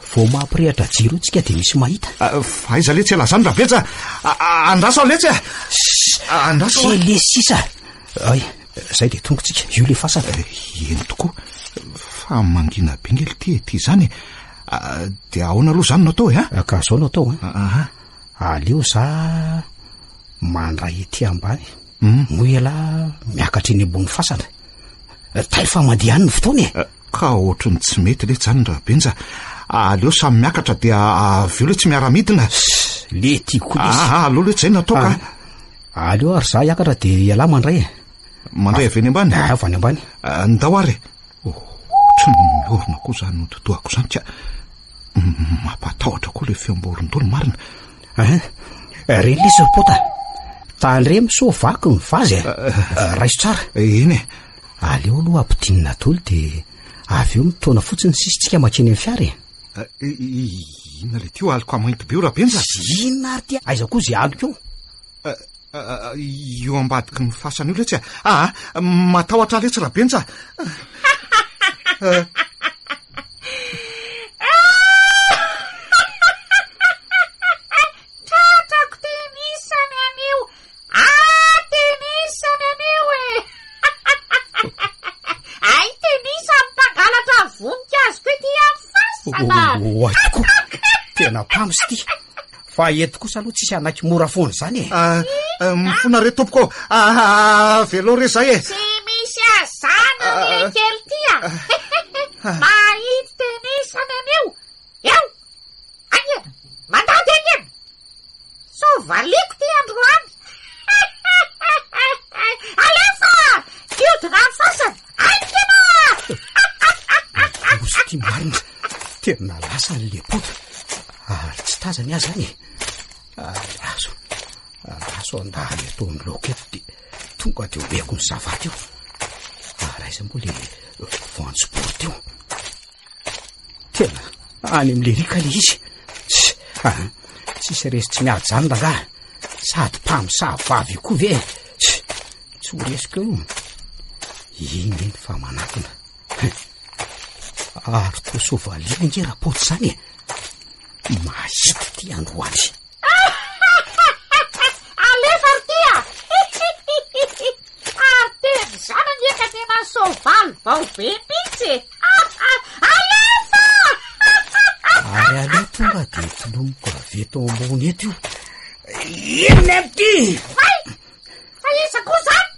Vao mampirehatra jiro io tsika dia misy mahita. Fa aiza letsy ialahy zany Rabenja? Andraso aho letsy e. Andraso aho. Kely sisa. Ay, zay dia tonga tsika. Io le fasana. Eny tokoa. Fa mangina be nge ity ety izany e. Dia ahoana aloha izany no atao e? A? Ka zao no atao a. Aleo za mandray ety ambany. Hmm. Moa ialahy miakatra eny ambony fasana. Tay fa mandeha any ny fotoana e. Ka ohatry ny tsy mety letsy zany Rabenja. Aleo samy miakatra dia avy eo letsy miara-midina. Le tiako koa lesy. Ah, aleo letsy zay no atao ka. Aleo ary za hiakatra dia ialahy mandray e. Mandray avy eny ambany? Avy any ambany. Ndao ary e. Ohatry ny miorina koa izany hodi-dohako izany ka. Mampatahotra koa ilay feom-boron-dolo marina. Hein? Reny lesy ry pota. Tandremo sao vaky ny vazy e. Raiso tsara. Eny e. Aleo aloha ampidinina dolo dia avy eo mitaona fotsiny sisa tsika makeny amin'ny fiara e. Inona le ty aloka mainty be io Rabenja? Inona ary ty? Aiza koa izay aloka io? Io ambadiky ny fasana io letsy a. Ah, matahotra ahy letsy Rabenja. Tratrako tenisany anio. Ah, tenisany anio e. Ay, tenisany mpangalatra voninkazoko ety amin'ny fasana. Oay tokoa. Tena mpamosy ity. Fa eto kosa aloha tsisy hanaiky mora foana izany e. Ah, ah, mifona re tompoko. Ah, avelao re zay e. Tsy misy azana ry kely ty a. Mahitsy tenisany anio. Eo! Aingana! Mandady aingana! Sao valiako ty androany. Alefa! Hiodina ny fasana! Aingana! Loza ty marina. Tena lasa ny lepota. Ary tsy tazany aho zany e. Andraso. Andraso andalo eto amin'ny laoka eto dia tonga dia omeko ny savate io. Ary aiza moa le voanjobory teo. Tena any amin'le riaka le izy. Tss, ah, tsisy resy tsy miady zany rangahy. Sady mpamosavy vavy io koa ve? Tss, tsy ho resiko eo io. Iny eny fa manatona. Ary toa soavalia ange rapaoty izany e. Mahita ity androany. Alefa ry ty a! Ary teny izany ange ka tena soavaly vao be mihitsy e! Alefa! Ary aleo tonga dia tolomiko avy eto ambony eto io. Inona ity? Hay! Fa iza koa izany?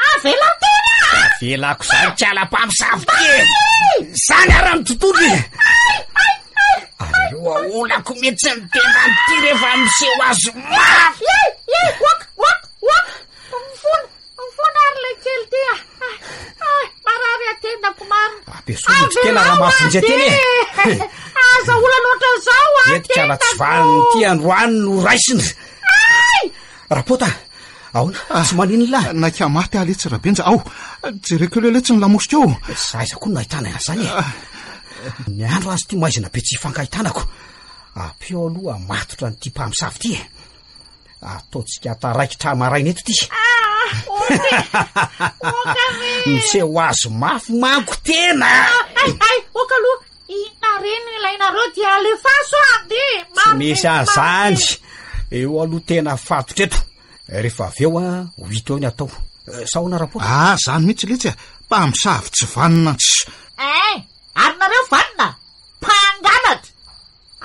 Avelao tena a! Avelako izany tsy ala-mpamosavy ty e! Izany ara ny tontolo e! Ary aleo aolako mihitsy ny tendan'ity rehefa miseho azy mafy! Ye! Ye! Oaka! Oaka! Oaka! Mifona! Mifona ary ilay kely ty a! Ay! Marary atendako marina! Ampiasoa ny tena raha mahavonjy atena e! Aza olana ohatran'izao a! Eto kala tsy valin'ity androany no raisina! Ay! Rapota! Ahoana? Ah, tsy maninona lahy? Naika maty aho letsy Rabenja. Ao, jereko eo letsy ny lamosika eo. Za aiza koa no nahitana an'izany e? Ah. Ny andro azy ity maizina be tsy hifankahitanako. Ampio aloha matotra an'ity mpamosavy ity e. Ataontsika taraikitra maraina eto ity. Ah, oka Miseho azy mafy manko tena. Ah, ay, ay, oka aloha. Inona re no ilainareo dia alefaso andeha. Tsy misy an'izany. Eo aloha tena fatotra eto. Rehefa avy eo a, ho hita eo ny atao. Sa ahoana Rapoto? Ah, zany mihitsy letsy a. Mpamosavy tsy vanona tsy. Eh, ary nareo vanona? Mpangalatra.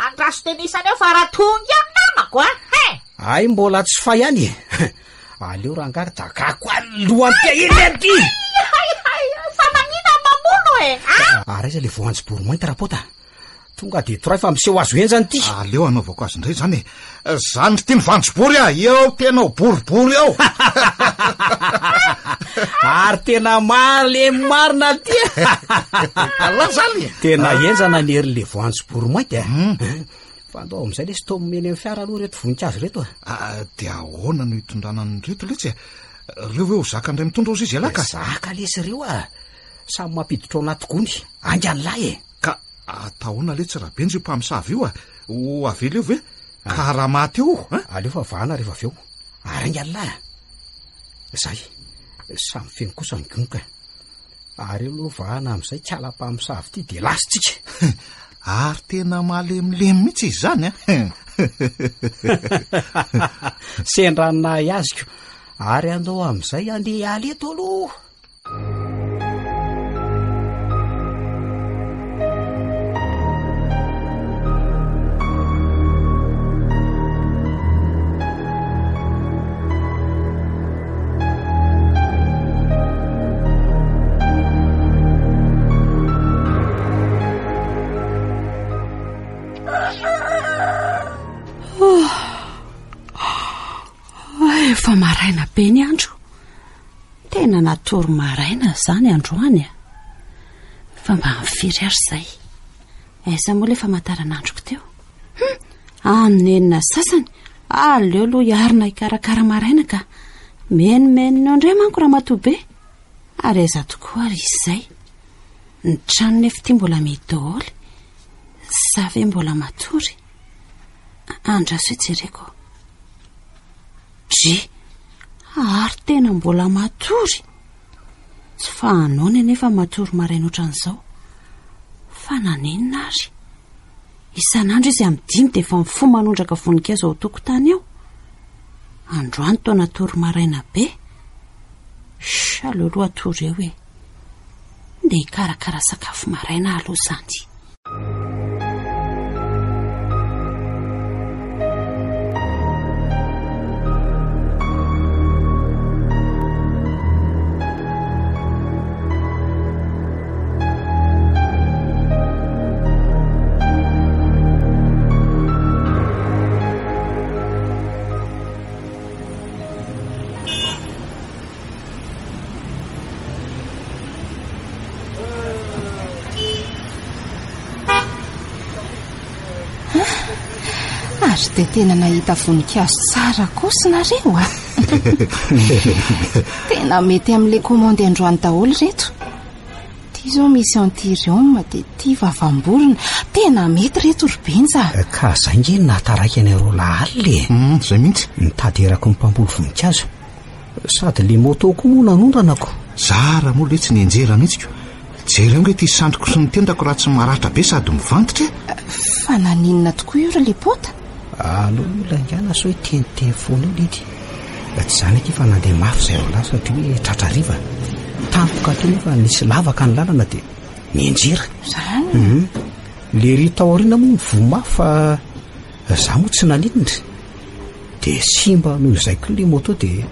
Andraso tenisany eo fa raha tonga eo ny namako a. He! Ay mbola tsy fay ihany e. Aleo rangahy ry dagako any lohan'ity iny ity. Hay hay, fa maninona mamono e? Ah! Ary aiza le voanjobory mainty Rapota? Tonga dia toray fa miseho azo henjana ity. Aleo hanaovako azy indray izany e. Zany ry ty ny voanjobory a! Eo tena ho boribory eo. Ary tena malemy marina ty. Allah zany. Tena henjana ny herin'le voanjobory mainty a. Hmm. Fa andao amin'izay lesy toa omeny amin'ny fiara aloha ireto voninkazo ireto a. Ah, dia ahoana no hitondrana an'ireto letsy e? Reo ve ho zaka indray mitondra ozy izy ialahy ka? Zaka lesy ireo a. Samy mampiditra ao anaty gony. Haingana lahy e. Ka. Ataona letsy Rabenja io mpamosavy io a! Ho avela eo ve? Ka raha maty eo a! Aleo fa vahana rehefa avy eo. Aringa lahy a! Zay, samy feno kosa ny gony ka. Ary aloha vahana amin'izay kala mpamosavy ity dia lasa tsika. Ary tena malemilemy mihitsy izy izany a! Sendra ny nahay aziko. Ary andao amin'izay andeha hiala eto aloha. Efa maraina be ny andro. Tena natory maraina izany androany a. Fa mba amin'ny firy ary izay? Aiza moa ilay famantaranandroko teo? Hum, amin'ny enina sasany. Aleo aloha hiarina hikarakara maraina ka. Menomenona eo indray manko ramatoa be. Ary aiza tokoa ary izy izay? Ny trano nefa ity mbola mihidy daholo. Sa ve mbola matory? Andraso hijereko. Dry! Ary tena mbola matory! Tsy fahanaony anefa matory maraina ohatran'izao. Fa naninona ary? Isan'andro izy amin'ny dimy dia efa mifoha manondraka voninkazo ao an-tokotany ao. Androany toa natory maraina be. Shh, aleo aloha hatory eo e. Ndeha hikarakara sakafo maraina aloha izany. Ary dia tena nahita voninkazo tsara kosa nareo a! Tena mety amin'ilay commande androany daholo ireto. Ity izao misy anthurium dia ity vavam-borona. Tena mety ireto ry Benja. Ka zay nge no nahataraiky anareo lahy alina e. Hum, zay mihitsy. Nitady eraky ny mpamboly voninkazo. Sady le moto koa moa nanondranako. Zara moa le tsy nianjera mihitsy ko. Jereo nge ity sandriko sy ny tendako raha tsy maratra be sady mivantitra e. Fa naninona tokoa io ry Lepota? Aleo aloha laingana sao hiteniteny foana eo Lidy. Tsy izany akia fa nandeha mafy izay roalahy satria hoe tratra hariva. Tampoka teo nefa nisy lavaka ny lalana dia nianjera. Izany? Mhm. Le ry tao aoriana moa nivoa mafy fa za moa tsy naninona. Dia simba noho izay koa le moto dia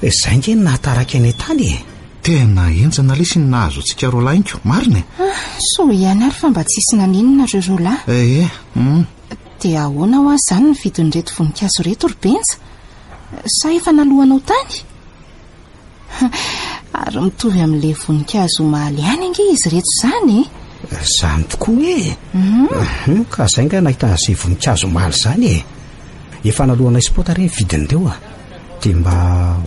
izay nge no nahataraiky anay tany e. Tena henjana lesy ny nahazo antsika roalahy iny ko, marina e. Ah, soa ihany ary fa mba tsisy naninona ireo roalahy. Eh, eh, hum. Dia ahoana hoa izany ny vidin'ireto voninkazo ireto ry Benja? Sa efa naloanao tany? Ary mitovy amin'ilay voninkazo omaly ihany ange izy ireto izany e! Izany tokoa e! Mhm. Ka izay nga nahita an'izay voninkazo omaly izany e! Efa naloanay spot re ny vidin'ireo a! Dia mba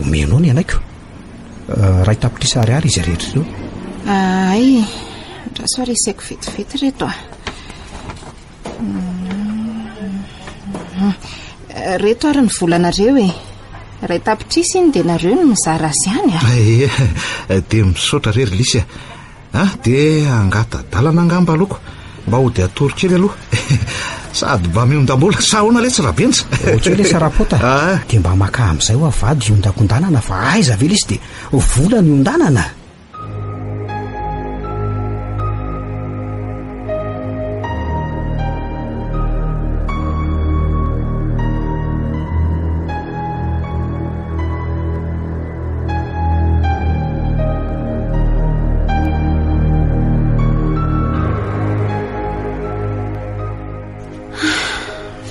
omenao ny anaiko. Eh, iray tapitrisa ariary izy rehetra ireo. Ay, andraso ary isaiko vetivety ireto a! Reto ary ny volanareo e. Iray tapitrisa iny dia nareo no mizara azy any a. Ee, dia misaotra re ry Lisy a. Ah, dia angata-dalana angamba aloha ko. Mba hody hatory kely aloha. Sady mba miondam-bola. Sa ahoana letsy Rabenja? Ok lesy Rapota. Ah. Dia mba makà amin'izay hoa vady hiondakondanana fa aiza ve lesy dia vola no hiondanana?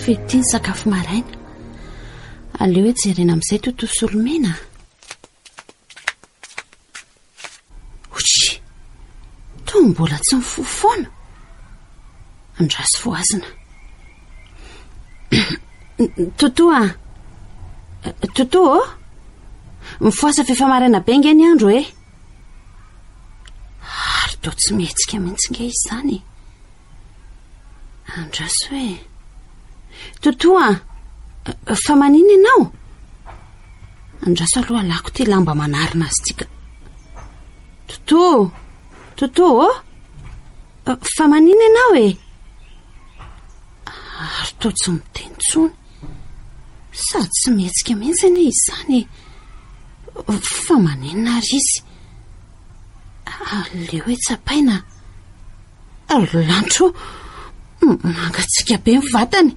Fety ny sakafo maraina. Aleo hoe jerena amin'izay toto solomena. Otry! Toa mbola tsy mifoha foana. Andraso fohazina. Toto a! Toto ô! Mifohasa f'efa maraina be nge ny andro e! Ary toa tsy mihetsika mihitsy nge izy izany e! Andraso e. Totoa a! Fa maninona ianao? Andraso aloha alako ity lamba manarina azy ity ka. Toto! Toto ô! Fa maninona ianao e? Ary toa tsy miteny intsony. Sady tsy mihetsika mihitsy anie izany e. Fa maninona ary izy? Aleo hoe tsapaina. Ry lanitra ô! Mangatsiaka be ny vatany.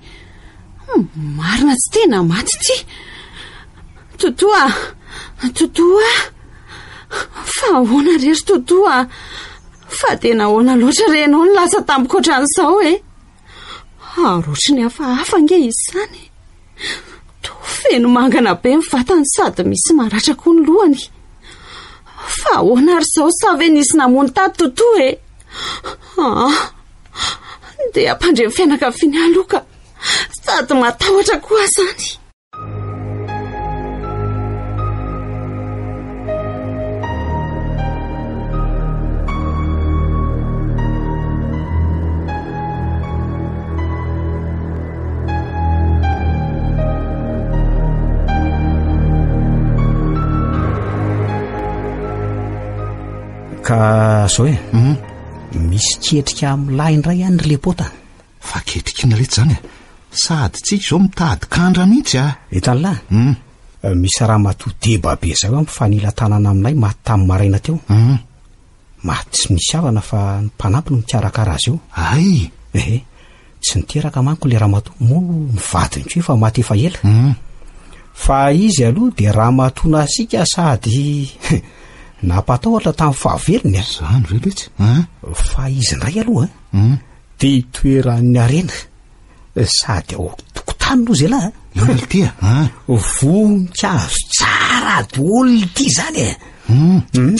Marina tsy tena maty ity. Toto a! Toto a! Fa ahoana re ry Toto a? Fa tena ahoana loatra re ianao no lasa tampoka ohatran'izao e? Ary ohatry ny hafahafa ange izany. Toa feno mangana be ny vatany sady misy maratra koa ny lohany. Fa ahoana ary izao sa ve nisy namono tato Toto e? Ah, dia ampandre ny fianakaviany aloha ka. Sady matahotra koa aho izany. Ka zao e, mhm. misy ketrika amin'ny indray ihany ry lepota. Fa ketrika inona letsy zany e? Sady tsika izao mitady kandra mihitsy a! Hitan'lah? Hum. Misy ramatoa deba be zay hoa mifanila tanana aminay maty tamin'ny maraina teo. Hum. Maty tsy misy havana fa ny mpanampy no mikarakara azy io. Hay! Ehe. Tsy niteraka manko le ramatoa, moa ny vadiny koa efa maty efa ela. Hum. Fa izy aloha dia ramatoa nasiaka sady nampatahotra tamin'ny fahavelony a. Zany ve letsy? Hein? Fa izy indray aloha a. Hum. Dia itoeran'ny harena. Sady ao an-tokotany loza elah a. Inona ity a? Hein? Voninkazo tsara daholo ity izany e. Hum. Hum.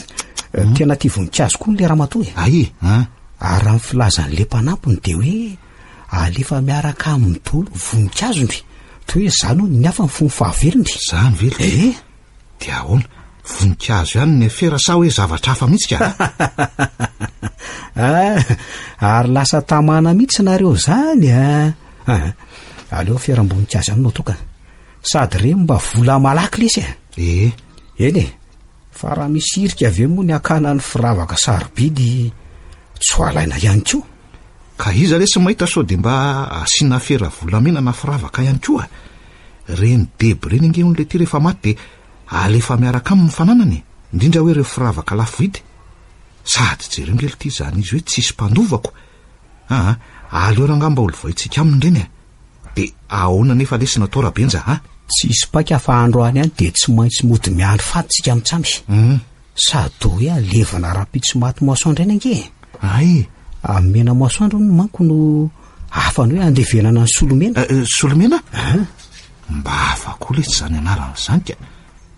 Tena tia voninkazo koa le ramatoa e. Ay, hein? Ary raha ny filazan'le mpanampiny dia hoe alefa miaraka aminy daholo ny voninkazony. Toy hoe izany hono ny hafa ny fony fahavelony. Izany ve ity? Eh? Dia ahoana? Voninkazo ihany ny afera sa hoe zavatra hafa mihitsy ka? Ah, ary lasa tamana mihitsy nareo zany a. Ah, aleo aferam-boninkazo ihany no atao ka. Sady reny mba vola malaky lesy e. Ee. Eny e. Fa raha misy hirika ve moa ny hakana ny firavaka sarobidy tsy ho alaina ihany koa? Ka iza lesy mahita sao dia mba asiana afera volamena na firavaka ihany koa? Reny debo reny ange hono leity rehefa maty dia alefa miaraka aminy ny fananany e! Indrindra hoe ireo firavaka lafo vidy. Sady jereo nge lty izany izy hoe tsisy mpandovako. Aa, aleo rangaha mba holovaintsika aminy ireny e! Dia ahoana anefa lesy no atao Rabenja a? Tsisy paika fa androany ihany dia tsy maintsy mody miandry faty tsika mitsamy. Sady toa hoe alevina rahampitso maty masoandro ihany ange e! Hay! Amin'ny mena masoandro hono manko no hafany hoe andevenana ny solomena. Eh, eh, solomena? Hein? Mba hafa koa letsy izany anarana izany ka.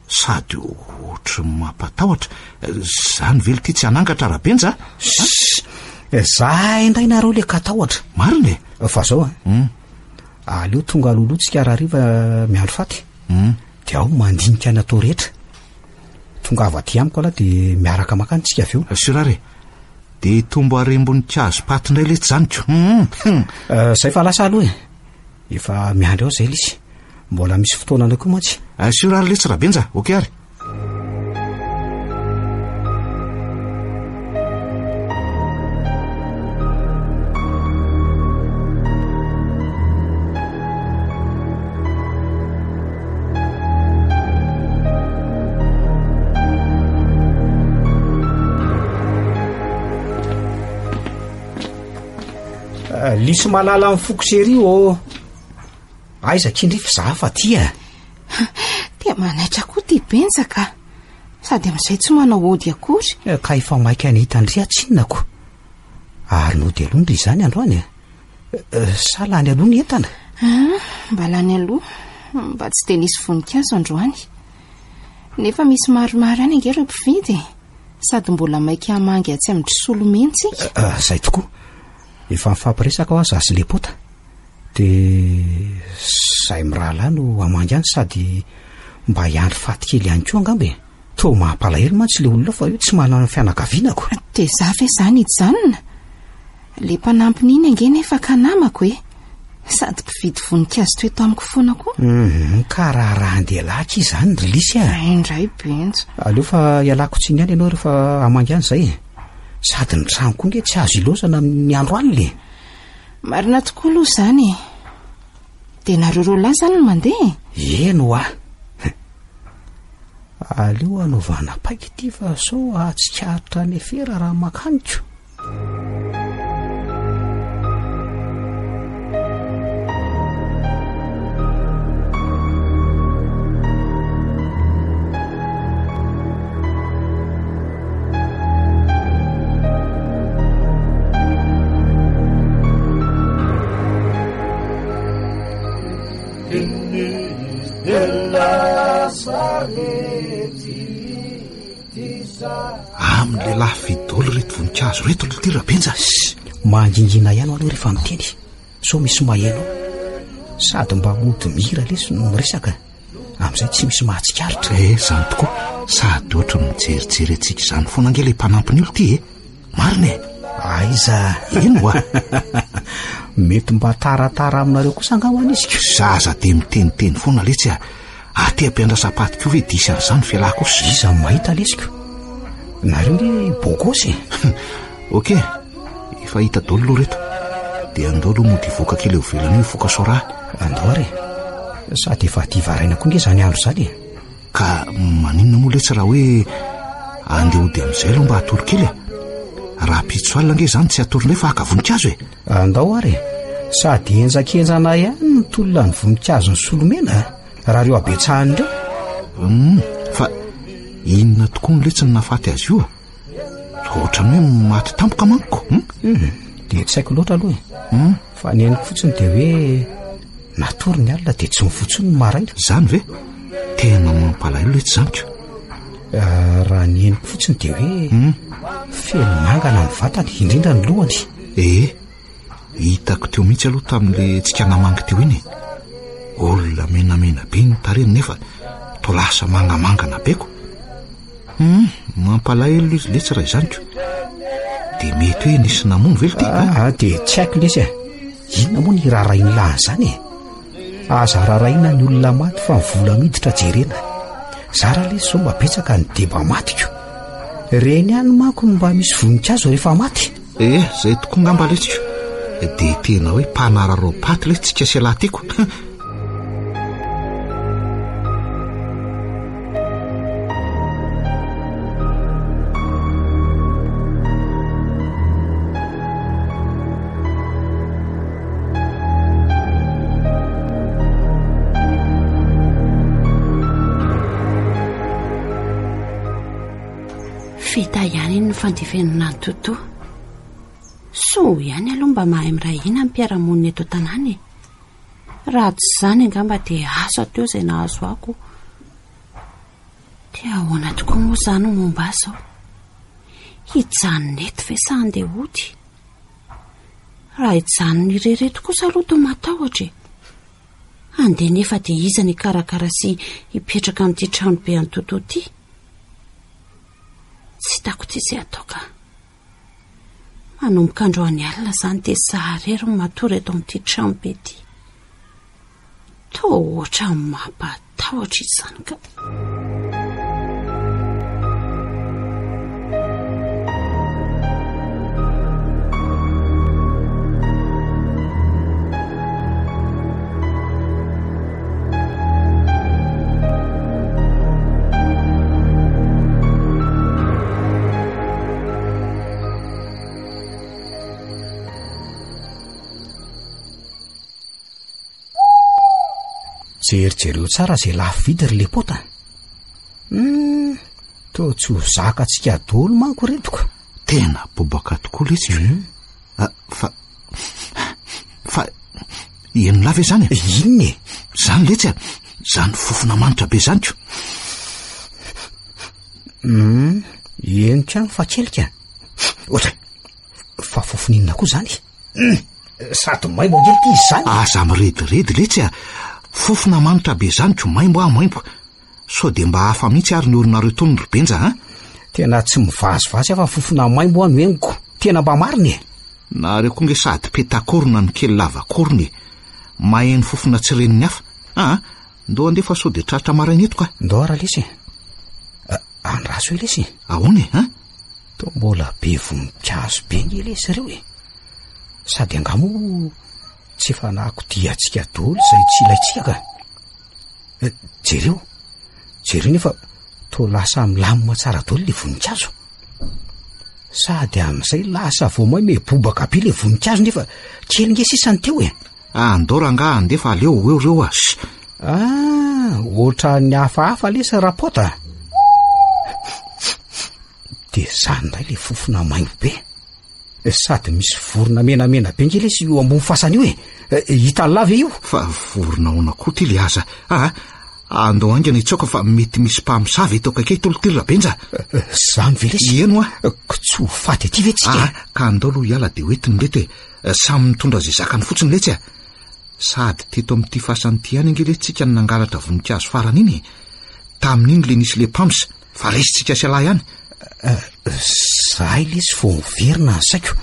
Sady ohatry ny mampatahotra. Izany ve lty tsy hanangatra Rabenja a? Sss! Za indray nareo le katahotra. Marina e? Fa zao a. Hmm. Aleo tonga alohaloha tsika rahariva miandry faty. Hmm. Dia ao mandinika ny atao rehetra. Tongava aty amiko aloha dia miaraka makany tsika avy eo. Sur ary e. Dia hitombo harem-boninkazo paty indray letsy izany ko. Hum. Eh, zay fa lasa aloha e. Efa miandry ao zay lisy. Mbola misy fotoana anay koa mantsy. Sur ary letsy Rabenja, ok ary. Eh, Lisy malala ny foko sery ô. Aiza kindry fa za fa tia. Dia manaitra koa ty Benja ka. Sady amin'izay tsy manao ody akory. Eh, ka efa maika ny hitandry aho tsinona ko. Ary nody aloha ndry izany androany e. Eh, sa lany aloha ny entana? Ah, mba lany aloha. Mba tsy dia nisy voninkazo androany. Nefa misy maromaro ihany ange ireo mpividy e. Sady mbola maika hamangy atsy amin-dry Solomena tsika. Eh, zay tokoa. Efa nifampiresaka hoa za sy Lepota. Dia zay mirahalahy no hamangy any sady mba hiandry faty kely ihany koa angamba e. Toa mampalahelo mantsy ilay olona fa hoe tsy manana fianakaviana ko. Dia za ve izany hijanona? Le mpanampiny iny ange nefa ka namako e. Sady mpividy voninkazo to eto amiko foana koa. Hum, ka raharahan-dehilahy akia izany ry Lisy a. Zay indray Benja. Aleo fa ialako tsiny ihany ianao rehefa hamangy any izay e. Sady ny trano koa nge tsy azo ilaozana amin'ny andro alina e. Marina tokoa aloha izany e. Dia nareo roalahy izany no mandeha e? Eny hoa. Aleo hanaovana paika ity fa sao hahatsikaritra any afera raha makaniko. Amin'ny lehilahy fidolo ireto voninkazo ireto aloha ity Rabenja. Mangingina ihany aloha rehefa miteny sao misy maheno ao. Sady mba mody mihira lesy no miresaka. Amin'izay tsy misy mahatsikaritra. Eh, izany tokoa. Sady ohatry ny mijerijery antsika izany foana ange ilay mpanampiny io ity e. Marina e. Aiza? Eny oa. Mety mba taratara aminareo kosa angaha hoany izy ko. Zaza dia miteniteny foana letsy a. Aty ampiandrasam-paty koa ve diso an'izany fialako kosa? Iza no mahita lesy ko? Nareo nge beau gosse e. Ok, efa hita daholo aloha reto. Dia andao aloha mody hivoaka kely eo ivelany eo hifoka soraha. Andao ary e. Sady efa hadiva haraina koa nge izany andro izany e. Ka maninona moa letsy raha hoe andeha hody amin'izay aloha mba hatory kely e? Rahampitso alina ange izany tsy hatory indray fa haka voninkazo e. Andao ary e. Sady henjakenjana ihany ny tolona ny voninkazon'ny solomena raha ireo habetsahany ireo. Hum, fa inona tokoa no letsy no nahafaty azy io a? Ohatran'ny hoe maty tampoka manko. Hum? Hmm, dia tsy haiko loatra aloha e. Hmm? Fa ny henoko fotsiny dia hoe natory ny alina dia tsy mivoa intsony ny maraina. Izany ve? Tena mampalahelo letsy izany ko. Eh, raha ny henoko fotsiny dia hoe hmm? feno mangana ny vatany, indrindra ny lohany. Ee, hitako teo mihitsy aloha tamin'ilay tsika namangy teo iny e. Olona menamena be ny tarehiny nefa toa lasa mangamangana be ko. Hum, mampalahelo izy letsy raha izany ko. Dia mety hoe nisy namono ve ity? Ah, dia tsy haiko lesy e. Inona moa ny raharahin'ny lahy an'izany e? Aza raharahiana ny olona maty fa ny vola miditra jerena. Zara lesy izao mba betsaka ny deba matiko. Ireny ihany manko no mba misy voninkazo rehefa maty. Eh, izay tokoa ngamba letsy ko. Dia tena hoe mpanararaopaty letsy tsika sy ialahy tiako. Vita ihany iny ny fandefenana an'i Toto. Soa ihany aloha mba mahay miray hina ny mpiara-monina eto an-tanàna e. Raha tsy izany angamba dia asa teo izay nahazo ako. Dia ahoana tokoa moa izany no momba ahy izao? Hijanona eto ve sa handeha hody? Raha hijanona irery eto kosa aloha toa matahotra e. Handeha nefa dia iza ny hikarakara sy hipetraka amin'ity trano be an'i Toto ity? Tsy hitako ity izay atao ka. Manomboka androany alina izany dia za irery no matory eto amin'ity trano be ity. Toa ohatran'ny mampatahotra izany ka. Jerijereo tsara izay lafo vidy ry lepota. Hum, toa tsy ho zakantsika daholo manko ireto ka. Tena bobaka tokoa letsy. Hmm. Ah, fa fa Inona ve izany e? Inona e? Izany letsy a! Izany fofona manitra be izany ko! Hum, henoko ihany fa kely ka. Ohatray, fa fofona inona koa izany? Hum, sady maimbo ange ity izy izany. Aza mirediredy letsy a! Fofona manitra be izany ko, maimbo aho maimbo. Sao dia mba hafa mihitsy ary ny orinareo tony ry Benja a? Tena tsy mivazivazy aho fa fofona maimbo aho no henoko. Tena mba marina e! Nareo koa nge sady petakorona no kely lavakorona e. Maheno fofona tsy ren'ny hafa. Aa, ndao andeha fa sao dia tratra maraina eto ka. Ndao ara lesy e. Andraso e lesy e. Ahoana e, an? Toa mbola be voninkazo be nge lesy ireo e. Sady angaha moa tsy efa nakodiantsika daholo izay tsy ilaintsika ka. Eh, jereo, jereo nefa toa lasa milamina tsara daholo le voninkazo. Sady amin'izay lasa vao may mebobaka be le voninkazo nefa kely nge sisa ny teo e. Ah, andao rangaha andeha fa aleo ho eo reo ah. Ah, ohatran'ny hafahafa lesy rapota. Dia zany indray le fofona maimbo be. Sady misy vorona menamena be nge lesy io ambony fasana io e. Hitan'lah ve io? Fa vorona ahoana koa ty le aza? Ah, andao haingana hitsoaka fa mety misy mpamosavy eto akaiky eto ity ry Rabenja. Zany ve lesy? Eny hoa. Ko tsy ho faty aty ve tsika? Ah, ka andao aloha hiala dia hoentiny ireto e. Samy mitondra izay zakany fotsiny letsy a. Sady teto amin'ity fasana ity ihany ange letsy tsika no nangalatra voninkazo farany iny e. Tamin'iny le nisy le mpams fa resintsika sy ialahy ihany. Zahay lesy vao miverina ny saiko.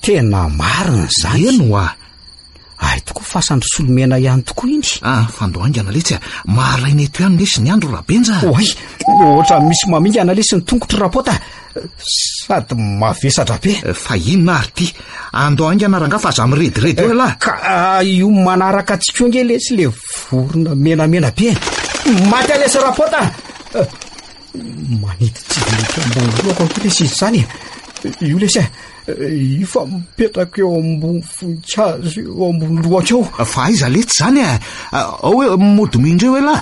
Tena marina izany. Eny hoa. Hay tokoa fasan-dry Solomena ihany tokoa iny. Ah, fandao haingana letsy a. Maraina eto ihany lesy ny andro Rabenja. Oay, ohatran'ny misy mamingana lesy ny tongotro Rapota. Sady mavesatra be. Fa inona ary ity? Andao haingana rangahy fa aza mirediredy eo ialahy. Ka ah, io manaraka antsika io ange lesy le vorona menamena be. Maty aho lesy Rapota. Maniditsidina ambony lohako ange lesy izy izany e. Io lesy e. Io fa mipetraka eo ambony voninkazo eo ambony lohako eo. Fa aiza letsy izany e? Ao hoe mody mindreo elah.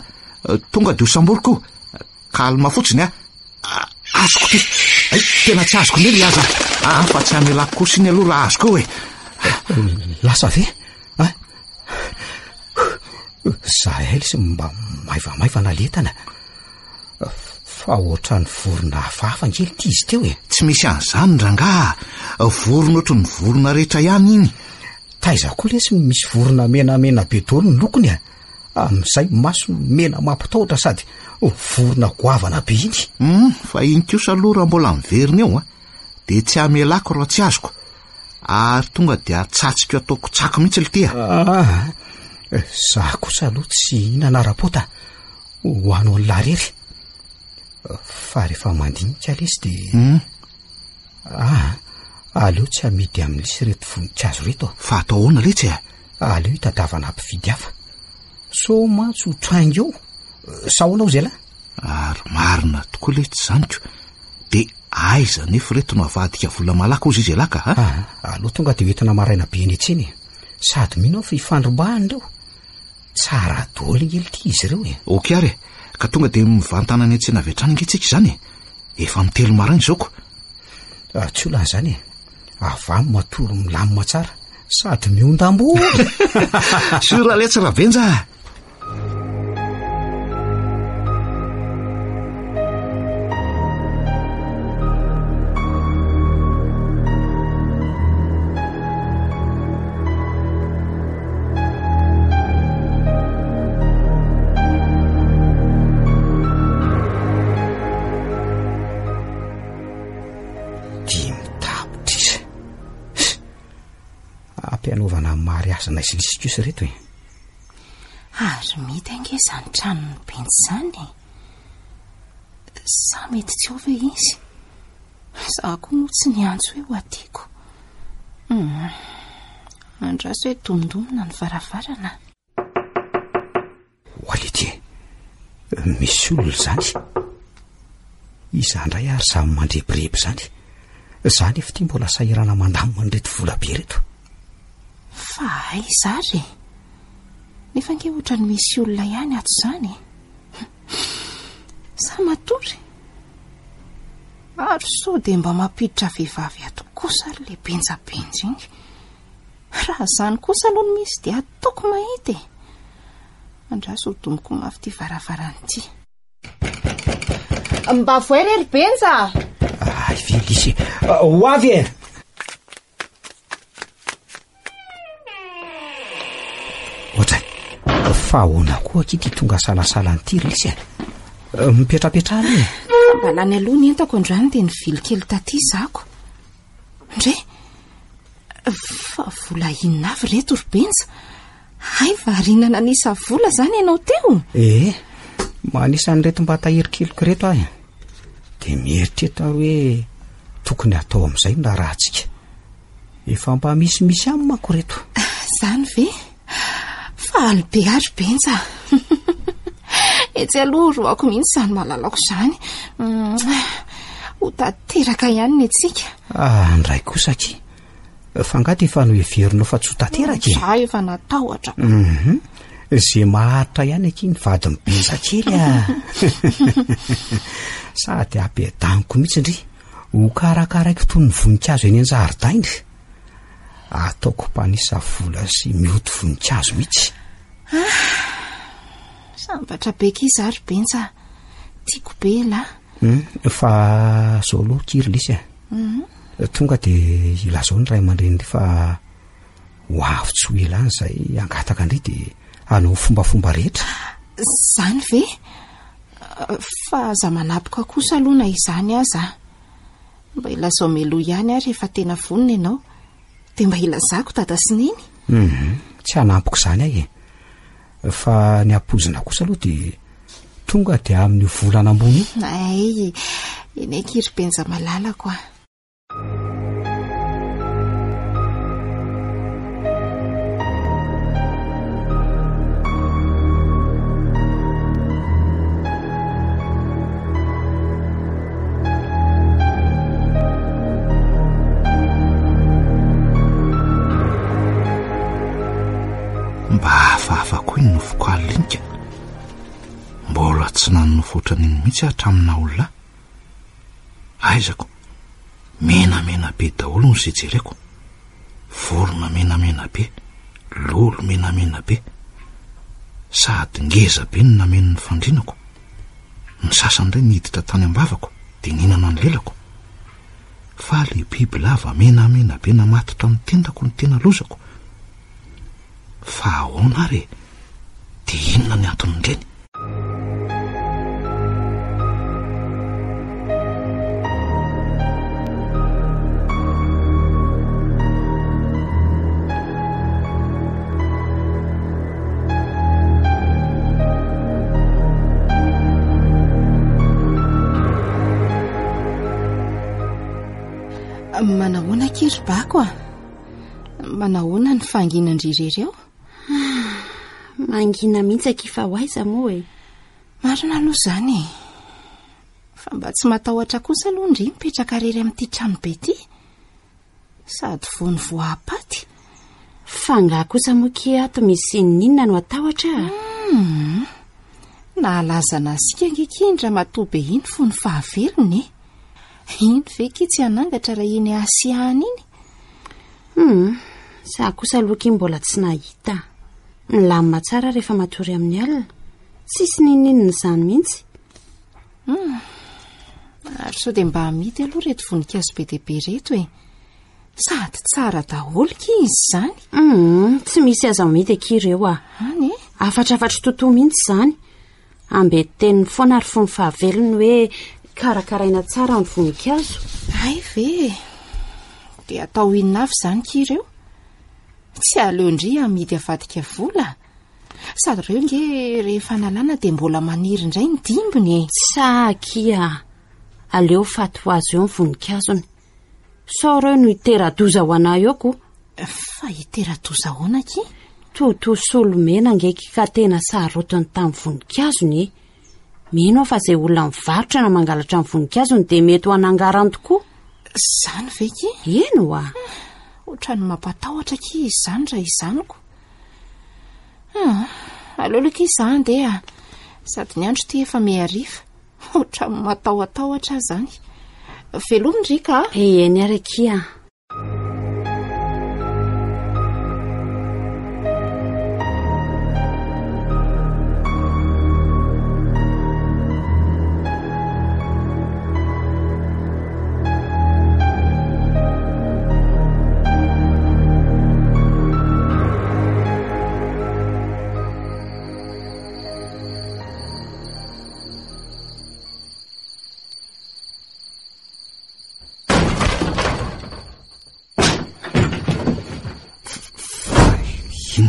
Tonga dia ho samboriko io. Calme fotsiny a. Azoko ty. Ay, tena tsy azoko indray le aza. Ah, fa tsy hamelako kosa iny aloha raha azoko eo e. Lasa ve? Ah. Zahay lesy mba maivamaivana letana. Fa ohatran'ny vorona hafahafa ange ity izy teo e. Tsy misy an'izany rangaha. Vorona ohatry ny vorona rehetra ihany iny. Taiza koa lesy no misy vorona menamena be daholo ny lokony a. Amin'izay masony mena mampitahotra sady vorona goavana be iny. Hum, fa iny kosa aloha raha mbola miverina eo a, dia tsy hamelako raha tsy azoko. Ary tonga dia atsatsiko ataoko tsako mihitsy lty a. Ah, za kosa aloha tsy hihinana rapota ho anao an'lah rery. Fa rehefa mandinika lesy dia... Hum. Ah, aleo tsy amidy amin'ny lisy ireto voninkazo ireto. Fa atao ahoana letsy e? Aleo hitadiavana mpividy hafa. Sao mantsy ho trainga eo. Sa ahoana hozy ialahy? Ary marina tokoa letsy izany ko. Dia aiza anefa ireto no avadika vola malaky hozy izy ialahy ka a? Ah, aleo tonga dia hoentina maraina be eny an-tsena e. Sady mino aho fa hifandrombahana ireo. Tsara daholo ange ity izy ireo e. Ok ary e. Ka tonga dia mivantana any an-tsena avy hatrany ange tsika izany e. Efa mitelo maraina izao ko. Ah, tsy olana izany e. Avy matory milamina tsara sady miondam-bola. Sûr letsy Rabenja a. Dimy tapitrisa. Ampianaovana mariazy naizilisy kosa ireto e. Ary mety ange izany tranon'ny benjy izany e. Sa mety tsy ao ve izy? Za koa moa tsy niantso hoe ho aty-ko. Hum. Andraso hoe domdomina ny varavarana. Oalety e! Misy olona izany. Iza indray ary izany mandrebireby izany? Za nefa ity mbola sahirana mandamina an'ireto vola be ireto. Fa aiza ary e? Nefa ange ohatran'ny misy olona ihany ato izany e. Sa matory? Ary sao dia mba mampiditra vehivavy ato kosa ary ilay benjabenja iny. Raha izany kosa aloha no misy dia ataoko mahita e. Andraso ho domiko mafy ity varavarana ity. Mba voay re ry Benja! Ay ve lisy e. Ho avy e! Ohatray, fa ahoana koa akia ity tonga salasala an'ity ry lisy e? Mipetrapetraha aloha e. Mba lany aloha ny entako androany dia nivily kely taty zako. Ndre! Fa vola inona avy ireto ry Benja? Hay variana nanisa vola izany ianao teo? Ee, manisa an'ireto mba tahiry keliko ireto aho e. Dia mieritreritra aho hoe tokony hatao amin'izay ny raharahantsika. Efa mba misimisy aminy manko ireto. Izany ve? Faly be aho ry Benja. Etsy aloha roako mihitsy izany malalako izany. Ho tanteraka ihany ny antsika. Ah, ndray kosa akia. Fa angaha dia efa noheverinao fa tsy ho tanteraka e? Za efa natahotra. Mhm. Ze maharitra ihany akia ny vadin'i Benja kely ah. Sady ampiadaniko mihitsy ndry. Ho karakaraiko toy ny voninkazo eny an-jaridaina. Ataoko mpanisa vola sy mioty voninkazo mihitsy. Ah, sambatra be akia za ry Benja. Tiako be elah. Hmm, fa zao aloha akia ry Lisy a. Mhm. Tonga dia ilazao ny ray aman-drenindry fa ho avy tsy ho ela any izay hangataka an-dry dia hanao ny fombafomba rehetra. Izany ve? Fa aza manapoka kosa aloha na izany aza. Mba ilazao mialoha ihany aho rehefa tena vonona ianao. Dia mba ilazako dada sy neny. Mhm, tsy hanampiko izany aho e. Fa ny ampoizina kosa aloha dia tonga dia amin'io volana ambony io. Ay, eny akia ry Benja malalako a. Mba hafahafa koa iny nofoko alina iny ka. Mbola tsy nanonofy ohatran'iny mihitsy aho hatramin'ny naha olona ahy. Aizako, menamena be daholo ny izay jereko. Vorona menamena be, lolo menamena be. Sady ngeza be ny nameno ny fandrinako. Ny sasany indray niditra tany am-bavako dia nihinana ny lelako. Fa le bibilava menamena be namatotra ny tendako no tena lozako. Fa ahoana ary e? Dia inona ny anton'ireny? Manahoana akia ry Bako a? Manahoana ny fahanginan-dry irery ao? Mangina mihitsy akia fa ho aiza moa e? Marina aloha izany e. Fa mba tsy matahotra kosa aloha ndry mipetraka irery amin'ity tranobe ity. Sady voany voahapaty. Fa angaha kosa moa kia ato misy inon'inona no atahotra a? Hum. Nahalaza nasiaka ange kia iny ramatoa be iny fony fahavelony e. Iny ve kia tsy hanangatra raha iny hasiahana iny? Hum. Za kosa aloha kia mbola tsy nahita. Milamina tsara rehefa matory amin'ny alina. Tsisy n'inon'inona izany mihitsy. Hum. Ary sao dia mba amidy aloha ireto voninkazo be dia be ireto e. Sady tsara daholo ki izy izany. Hum, tsy misy azo amidy akia ireo a. Any e? Hafatrafatry totoa mihitsy izany. Ambetin-teniny foana ary fony fahavelony hoe karakaraina tsara ny voninkazo. Hay ve e! Dia atao inona avy izany ki ireo? Tsy aleon-dry amidy avadika vola? Sady ireo nge rehefa nalana dia mbola maniry indray ny dimbiny e. Sa akia, aleo faty ho azy eo ny voninkazony. Sao ireo no hitera-doza ho anah eo ko. Fa hitera-doza ahoana akia? Toto Solomena ange ki ka tena sarotiny tamin'ny voninkazony e. Mino aho fa izay olona mivarotra na mangalatra ny voninkazony dia mety ho anangarany tokoa. Izany ve ki? Eny oa. Ohatran'ny mampatahotra akia izy izany raha izany ko. Ah, aleo aloha akia izaho handeha. Sady ny andro ity efa mihariva. Ohatran'ny matahotahotra aho izany. Veloma ry Rika a. Eny ary akia.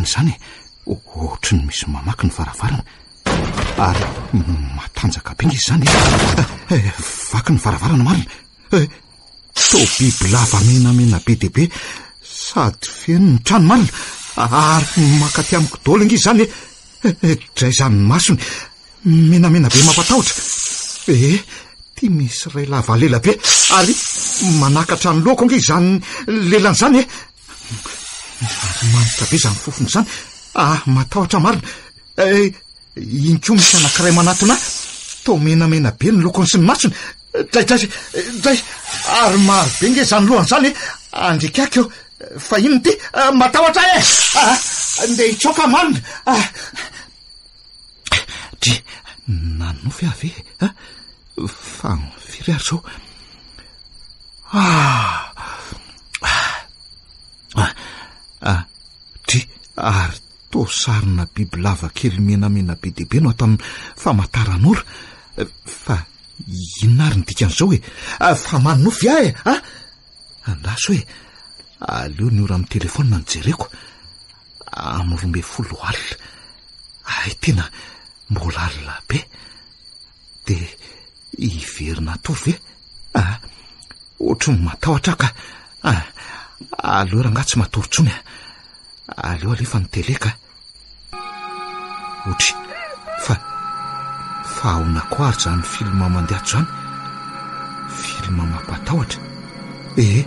Inona izany e? Ohatry ny misy mamaky ny varavarana. Ary matanjaka be nge izany e. Vaky ny varavarana marina. Toa biby lava menamena be dia be sady feno ny trano marina. Ary mankaty amiko daholo ange izany e. Dray izany masony. Menamena be mampatahotra. Eh, ty misy iray lava lela be ary manakatra ny lohako ange izany lelany izany e. Ary manitra be izany fofona izany. Ah, matahotra marina. Eh, iny koa misy anankiray manatona ahy. Toa menamena be ny lokony sy ny masony. Dray, dray, dray. Ary maro be nge izany lohany izany e. Andriakako eo. Fa inona ity? Ah, matahotra ahy e. Ah, ndeha hitsoaka marina. Ah. Dry, nanofy aho ve? Ah, fa firy ary izao? Ah! Ah! Ah! Dry, ary toa sarina bibilava kely menamena be dia be no ato amin'ny famantaranora. Fa inona ary ny dikan'izao e? Fa manonofy ahy e! Ah! Andraso e! Aleo ny ora amin'ny telefaonina no jereko. Amin'ny 12 alina. Hay tena mbola alina be. Dia hiverina hatory ve? Ah, ohatry ny matahotra aho ka. Ah, aleo rangahy tsy matory intsony a. Aleo alefa ny télé ka. Ohatry, fa, fa ahoana koa ary izany film mandeha ato izany? Film mampatahotra. Eh,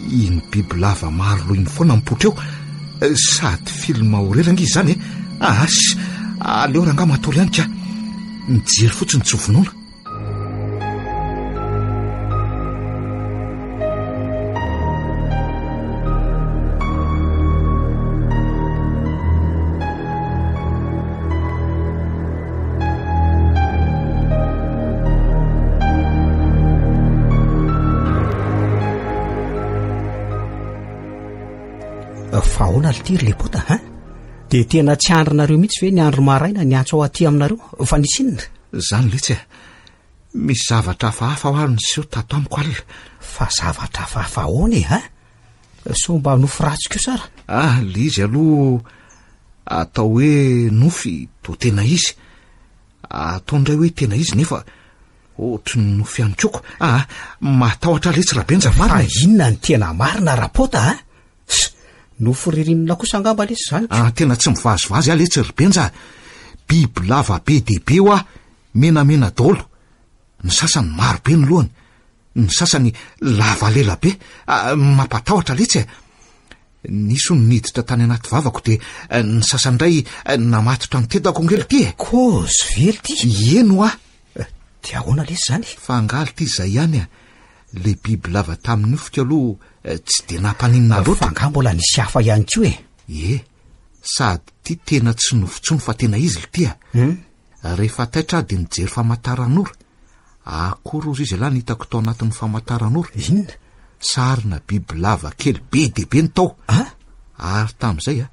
iny bibilava maro loha iny foana mipoitra eo. Sady film horreur ange izany e. As, aleo rangahy matory ihany ka. Mijery fotsiny tsy ho vonoina. Fa ahoana ry ty ry Lepota ha? Dia tena tsy andrinareo mihitsy ve ny andro maraina ny antso ao aty aminareo fa nisy inona? Zany letsy e. Misy zavatra hafahafa hoa niseho tato amiko alina. Fa zavatra hafahafa ahoana e ha? Sao mba nofy ratsy kosa ara? Ah, le izy aloha atao hoe nofy toa tena izy. Atao indray hoe tena izy nefa ohatry ny nofy ihany koa. Ah, matahotra letsy Rabenja marina. Fa inona ny tena marina Rapota a? Nofy ririnina kosa angamba lesy izany. Ah, tena tsy mivazivazy aho letsy ry Benja a. Biby lava be dia be hoa, menamena daholo. Ny sasany maro be ny lohany, ny sasany lava lela be. Ah, mampatahotra letsy e. Nisy hono niditra tany anaty vavako dia eh, ny sasany indray eh, namatotra ny tendako ange ity e. Kozy ve ity? Eny hoa. Eh, dia ahoana lesy izany? Fa angaha ity izay ihany a. Le biby lava tamin'ny nofiko aloha eh, tsy dia nampaninona loatra. Fa angaha mbola nisy hafa ihany koa e? Ie, sady ty tena tsy nofy intsony fa tena izy lty a. Hmm? Rehefa taitra aho dia nijery famantaranora. Akory hozy izy ialahy ny hitako tao anatin'ny famantaranora. Inona? Sarina biby lava kely be dia be ny tao. Ah? Ary tamin'izay a,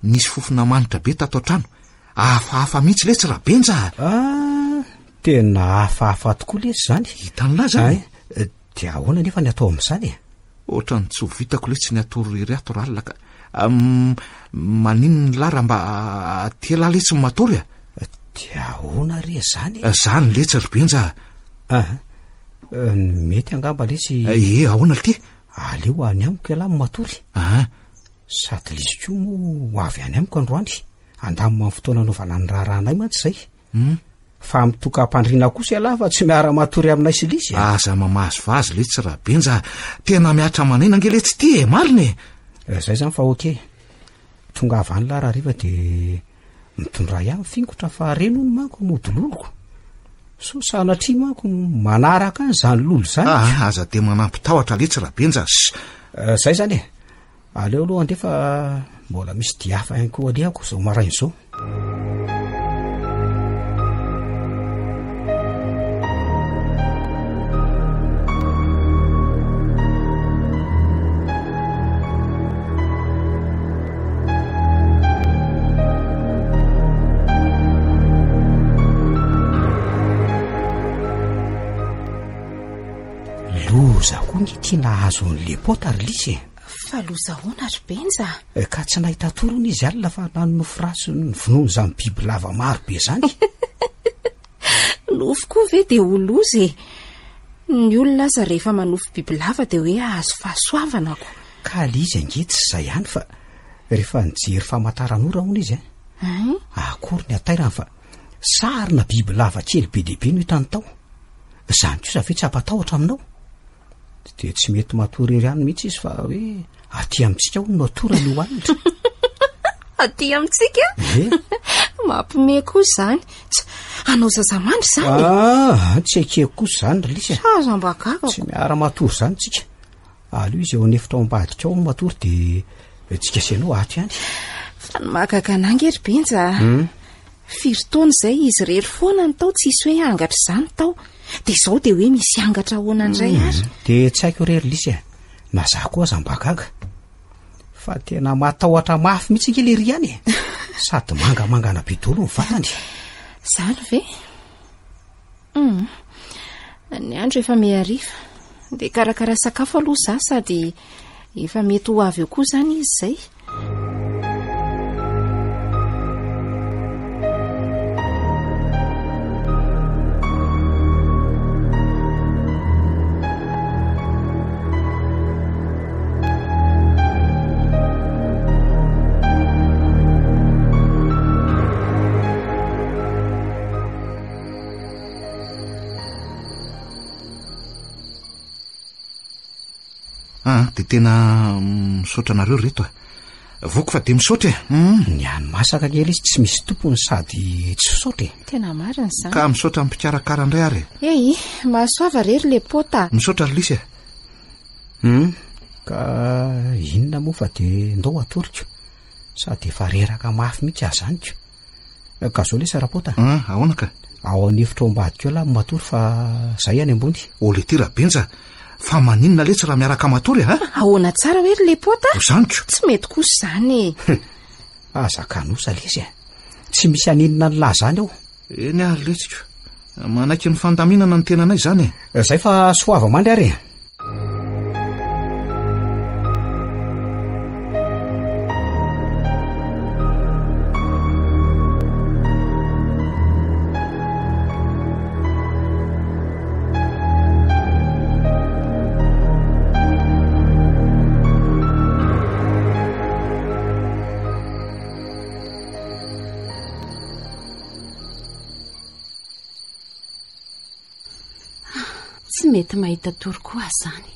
nisy fofona manitra be tato an-trano. Hafahafa mihitsy letsy Rabenja a! Ah, tena hafahafa tokoa lesy izany. Hitan'lah zany? Ay, dia ahoana nefa ny atao amin'izany e? Ohatran'ny tsy ho vitako letsy ny hatory irery ato ralina ka. Maninona lah raha mba aty elah letsy ny matory a? Dia ahoana re izany e? Zany letsy ry Benja a! Ah, mety angamba letsy. Eh, ahoana lty? Aleo any amiko ialahy no matory. Ah. Sady Lizy koa moa ho avy any amiko androany. Andamina amin'ny fotoana anaovana ny raharahanay mantsy izay. Hmm. Fa mitokam-pandriana kosa ialahy fa tsy miara-matory aminay sy Lizy e. Aza mamazivazy letsy Rabenja a. Tena mihatra aman'aina ange letsy ity e, marina e. Eh, zay zany fa ok. Tonga avy any lah rahariva dia mitondra ahy fingotra fa reny hono manko mody loloko. Sao sanatria manko manaraka any izany lolo izany. Ah, aza dia manampy tahotra letsy Rabenja. Eh, zay zany e. Aleo aloha andeha fa mbola misy dia hafa ihany koa alehako izao maraina izao. Loza koa nge ty nahazo an'i Lepota ry Lisy e. Fa loza ahoana ry Benja? Eh, ka tsy nahita tory hono izy alina fa nanonofy ratsy ny vonoan'izany biby lava maro be izany. Nofy koa ve dia ho loza e? Ny olona aza rehefa manofy bibilava dia hoe hahazo fahasoavana ko. Ka le izy ange tsy izay ihany fa rehefa nijery famataranora hono izy Hein? Akory ny hatairany fa sarina bibilava kely be dia be no hitany tao. Izany kosa ve tsy hampatahotra aminao? Dia tsy mety matory ery any mihitsy izy fa hoe aty amintsika hono no atorany io alina. Aty amintsika? Eh? Mampime koa izany. Tsy, hanao zazamandry izany? Ah, tsy ekeko kosa izany ry Lisy a. Aza mba gaga Tsy miara-matory izany tsika. Aleo izy eo an'efitra ao ambadika ao no matory dia tsika sy ianao ato ihany. Fa ny mahagaga anah ange ry Benja a. Firy taona izay izy irery foana no tao tsisy hoe angatra izany tao. Dia izao dia hoe misy angatra ahoana indray ary. Dia tsy haiko re ry Lisy a. Na za koa aza mba gaga. Fa tena matahotra mafy mihitsy ange le ry ihany e. Sady mangamangana be daholo ny vatany. Izany ve? Hum. Ny andro efa mihariva. Dia karakara sakafo aloha za sady efa mety ho avy eo koa izany izy izay. Ah, dia tena misaotra anareo ry reto a. Voky fa dia misaotra e. Hmm. Ny any masaka kely izy tsy misy tompony sady tsy fisaotra e. Tena marina izany. Ka misaotra ny mpikarakara indray ary e. Ei, mahasoava re ry Lepota. Misaotra ry Lisy e. Hmm. Ka inona moa fa dia ndao atoriko. Sady efa reraka mafy mihitsy aho izany ko. Ka zao lesy Rapota. Ah, ahoana ka? Ao an'efitra ao ambadika ao lahy matory fa zay any ambony. Oh le ty Rabenja, fa maninona letsy raha miaraka matory a? Ahoana tsara hoe ry Lepota? Izany ko. Tsy mety kosa izany e. Aza kanosa lesy e. Tsy misy haninona ny lahy izany ao. Eny ary letsy ko. Manaiky ny fandaminana ny tenanay izany e. Zay fa soava mandry ary e. Tsy mety mahita tory koa aho izany.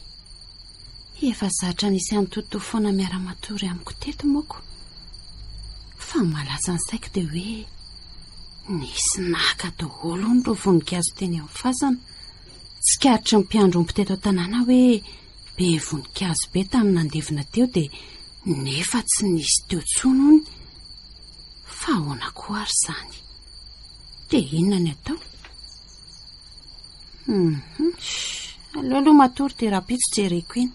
Efa zatra nisy an'i Toto foana miara-matory amiko teto moko. Fa ny mahalasa ny saiko dia hoe nisy naka daholo hono ireo voninkazo teny amin'ny fasana. Tsikaritry ny mpiandry omby teto an-tanàna hoe be voninkazo be tamin'ny nandevina teo dia nefa tsy nisy teo intsony hono. Fa ahoana koa ary izany? Dia inona ny atao? Hum, aleo aloha matory dia rahampitso jereko iny.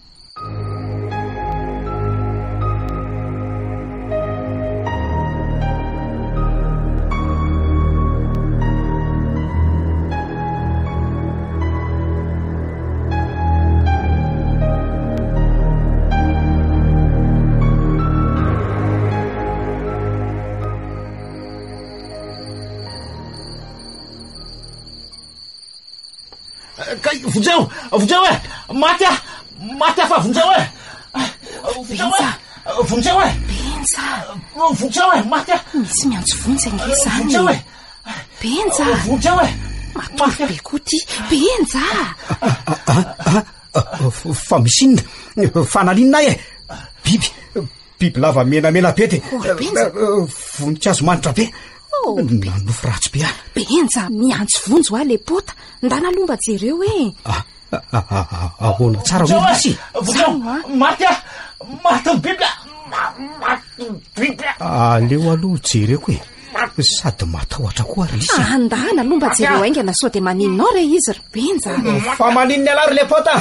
Kay, vonjeo! Vonjeo e! Maty aho! Maty aho fa vonjeo e! Vonjeo e! Vonjeo e! Benja! Vonjeo e! Maty aho! Misy miantso vonjy ange izany. Vonjeo e! Benja! Vonjeo e! Matory be koa ty. Benja! Fa misy inona? Fa naninona ahy e? Biby! Bibilava menamena be dia voninkazo manitra be. Oh. Nanofy ratsy be aho. Benja, miantso vonjy hoa le pota. Ndana aloha mba jereo e. Ah, ah, ah, ahoana tsara hoe misy. Vonjeo, maty aho. Maty ny biby aho. Maty ny biby aho. Aleo aloha jereko e. Sady matahotra koa ry Lisy. Andana aloha mba jereo haingana sao dia maninona ao re izy ry Benja. Fa maninona ialahy ry le pota?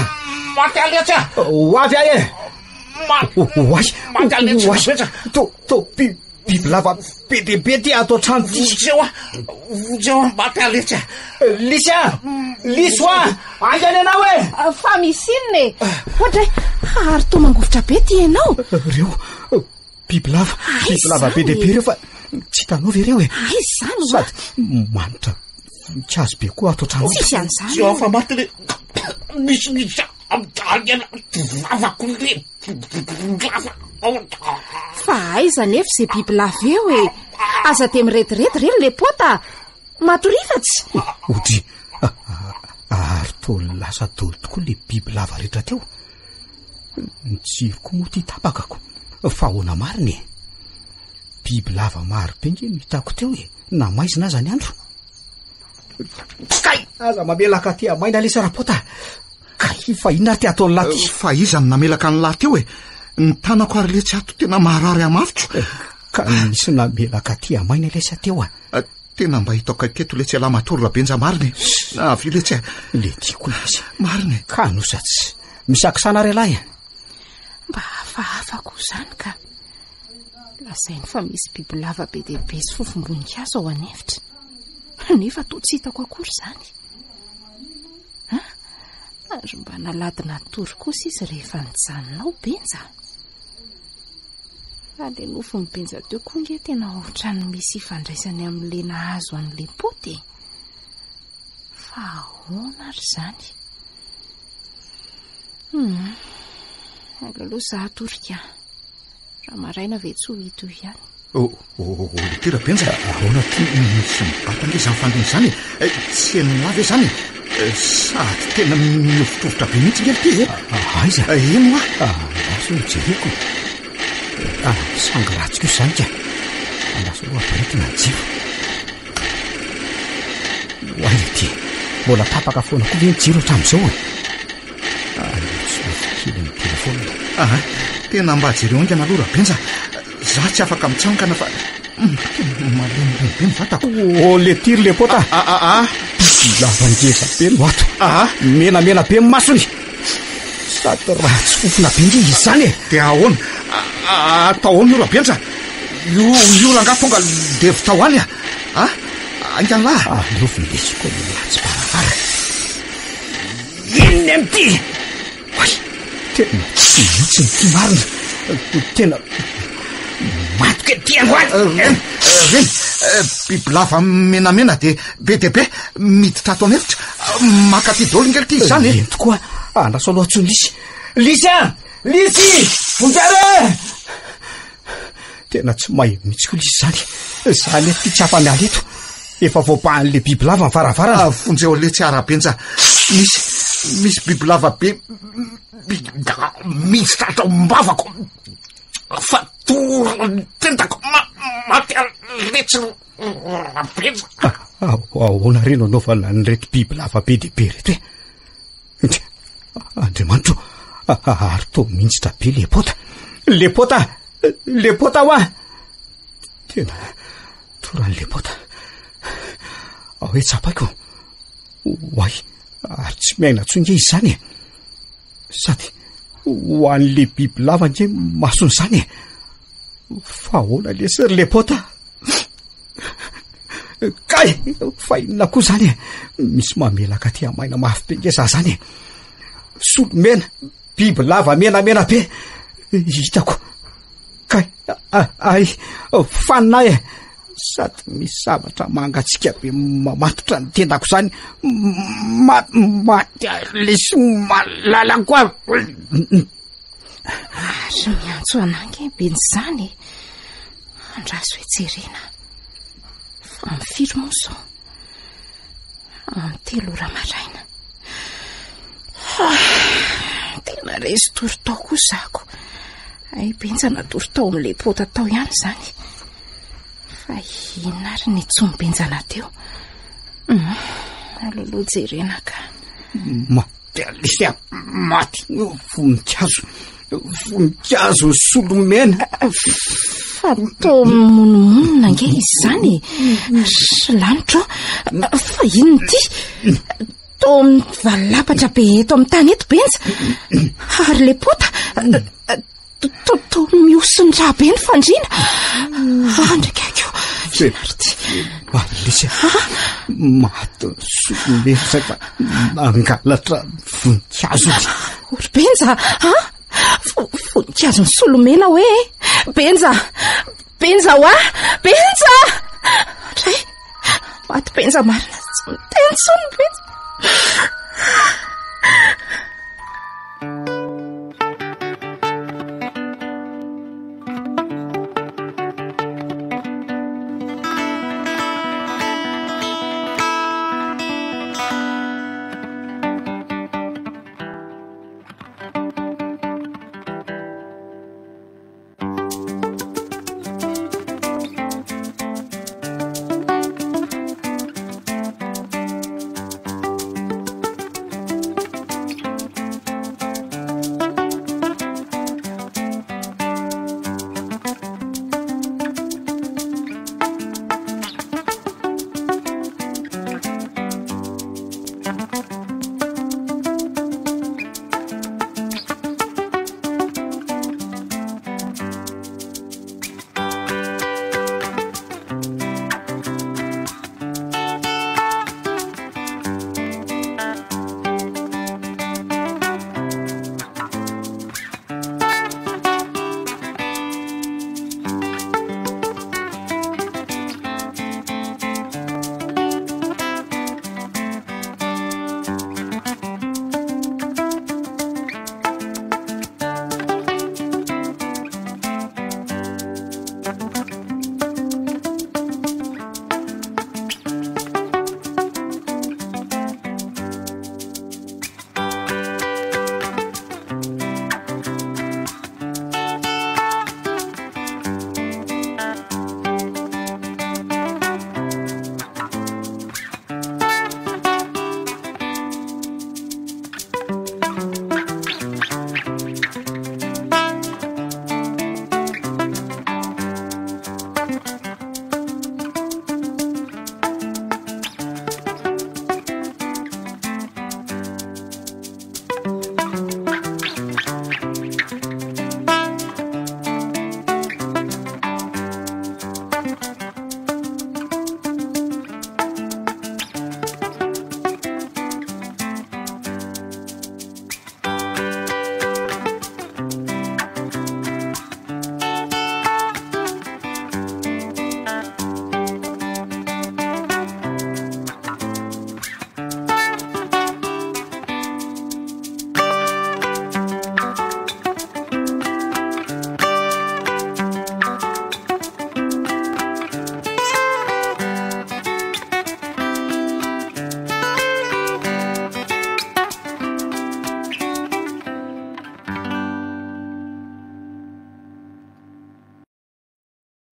Maty aho letsy ah. Ho avy aho e. Oay, oay, to, to, bi, biby lava be dia be ty ato an-trano ty. Vonjeo aho, vonjeo aho, maty aho letsy a. Lisy a, Lisy hoa, haingana ianao e. Fa misy inona e? Ohatra hoe, Ary toa mangovitra be ty ianao. Reo, bibilava, bibilava be dia be ireo fa tsy hitanao ve ireo e? Aiza izany hoa? Sady manitra voninkazo be koa ato an-trano. Tsisy an'izany. Tsy afa maty le misy misy amidalina vavako le bibilava. Fa aiza nefa izay bibilava eo e? Aza dia mirediredy re ry lepota. Matorifatsy! Odry! Ary toa lasa daholo tokoa ilay biby lava rehetra teo. Ny jiro koa moa ity tapakako. Fa ahoana marina e? Biby lava maro be nge no hitako teo e, na maizina aza ny andro. Kay! Aza mamelaka aty maina lesy Rapota. Kay, fa inona ary ty ataon'ny lahy ty? Fa iza no namelaka ny lahy teo e? Ny tanako ary letsy ato tena maharary hamafiko. Ka nisy namelaka aty maina lesy teo a. Tena mba hita akaiky eto letsy ialahy matory Rabenja marina e. Avia letsy e. Le tiako lesy. Marina e. Ka no sady tsy misakisana ary ialahy e. Mba hafahafa koa izany ka. Lazainy fa misy bibilava be dia be sy fofom-boninkazo ao an'efitra. Nefa toa tsy hitako akory izany. Ha? Ary mba nalady natory kosa izy rehefa nijanona ao Benja. Fa le nofin'i Benja teo koa nge tena ohatran'ny misy ifandraisany amin'le nahazo an'le poty e. Fa ahoana ary izany? Hum. Aleo aloha za hatory ka. Raha maraina ve tsy ho hita eo ihany. Oh, oh, oh, ity Rabenja, ahoana ty misy mibata ange izany fandriana izany e? Tsy henon'lah ve izany e? Sady tena mihovitrovitra be mihitsy nge ity e. Aiza? Eny hoa. Andraso aloha jereko. Ah, sangy ratsy kosa izany ka. Andraso aloha ampiretina ny jiro. Oay ity. Mbola tapaka foana koa ve ny jiro hatramin'izao e? Aleo tsy misy kely ny telefaonina. Aha, tena mba jereo haingana aloha Rabenja. Za tsy afaka mitsangana fa tena malemilemy be ny vatako. Oh, le tiry le pota. Ah ah ah. Lava ngeza be no ato. Ah. Menamena be ny masony. Sady ratsy fofona be nge izy izany e. Dia ahoana? Atao ahoana io Rabenja? Io io rangahy tonga devo tao any a. Ah, haingana lahy. Aleo vindesiko ny latsy-barabara. Inona amin'ity? Oay, tena tsy mihitsy ny ty marina. Tena matoky ety androany. Reny, bibilava menamena dia be dia be miditra ato an'efitra. Maka aty daholo nge ity izany e. Eny tokoa, andraso aloha antsoy Lisy. Lisy a! Lisy! Vonjeo e! Tena tsy mahay mihitsy koa lisy izany. Izany eto ty tsy afa-miala eto. Efa voabahan'ilay bibilava ny varavarana. Ah, vonjeo letsy Arabenja. Misy, misy bibilava be miditra ato am-bavako. Fatorany tendako, maty letsy Rabenja. Ah, ahoana re no anaovana an'ireto bibilava be dia be ireto e? Andriamanitro, ary toa mihinjitra be le pota. Le pota! Le pota hoa! Tena toran'le pota. Ao hoe tsapaiko. Oay, ary tsy miaina intsony nge izy izany e. Sady ho an'le bibilava nge masony izany e. Fa ahoana lesy ry le pota? Kay! Fa inona koa izany e? Misy mamelaka aty amaina mafy be nge za zany e. Solomena, biby lava menamena be. Hitako. Kay, ay, fanina e. Sady misy zavatra mangatsiaka be mamatotra ny tendako izany. Maty lesy malalako aho. Ary miantso anah ange Benja izany e. Andraso hoe jerena. Fa amin'ny firy moa izao? Amin'ny 3 ora maraina. Ah, tena resy tory tao koa zako. Ay Benja natory tao amin'ilay pota tao ihany izany. Fa inona ary ny tsony Benjana teo? Aleo aloha jerena ka. Maty Alicia, maty voninkazo, voninkazo solomena. Fa toa mimonomonona ange izy izany e. Ry lanitro, fa inona ity? Toa mivalapatra be eto amin'ny tany eto Benja. Ary ilay pota, Toa mihosin-drà be ny fandriana. Andrikaiko, inona ary ity? Alicia, maty ny solomena izay fa nangalatra voninkazo. Ry Benja, a? Voninkazon'i Solomena hoe e! Benja! Benja hoa! Benja! Dray! Maty Benja marina, tsy miteny intsony Benja.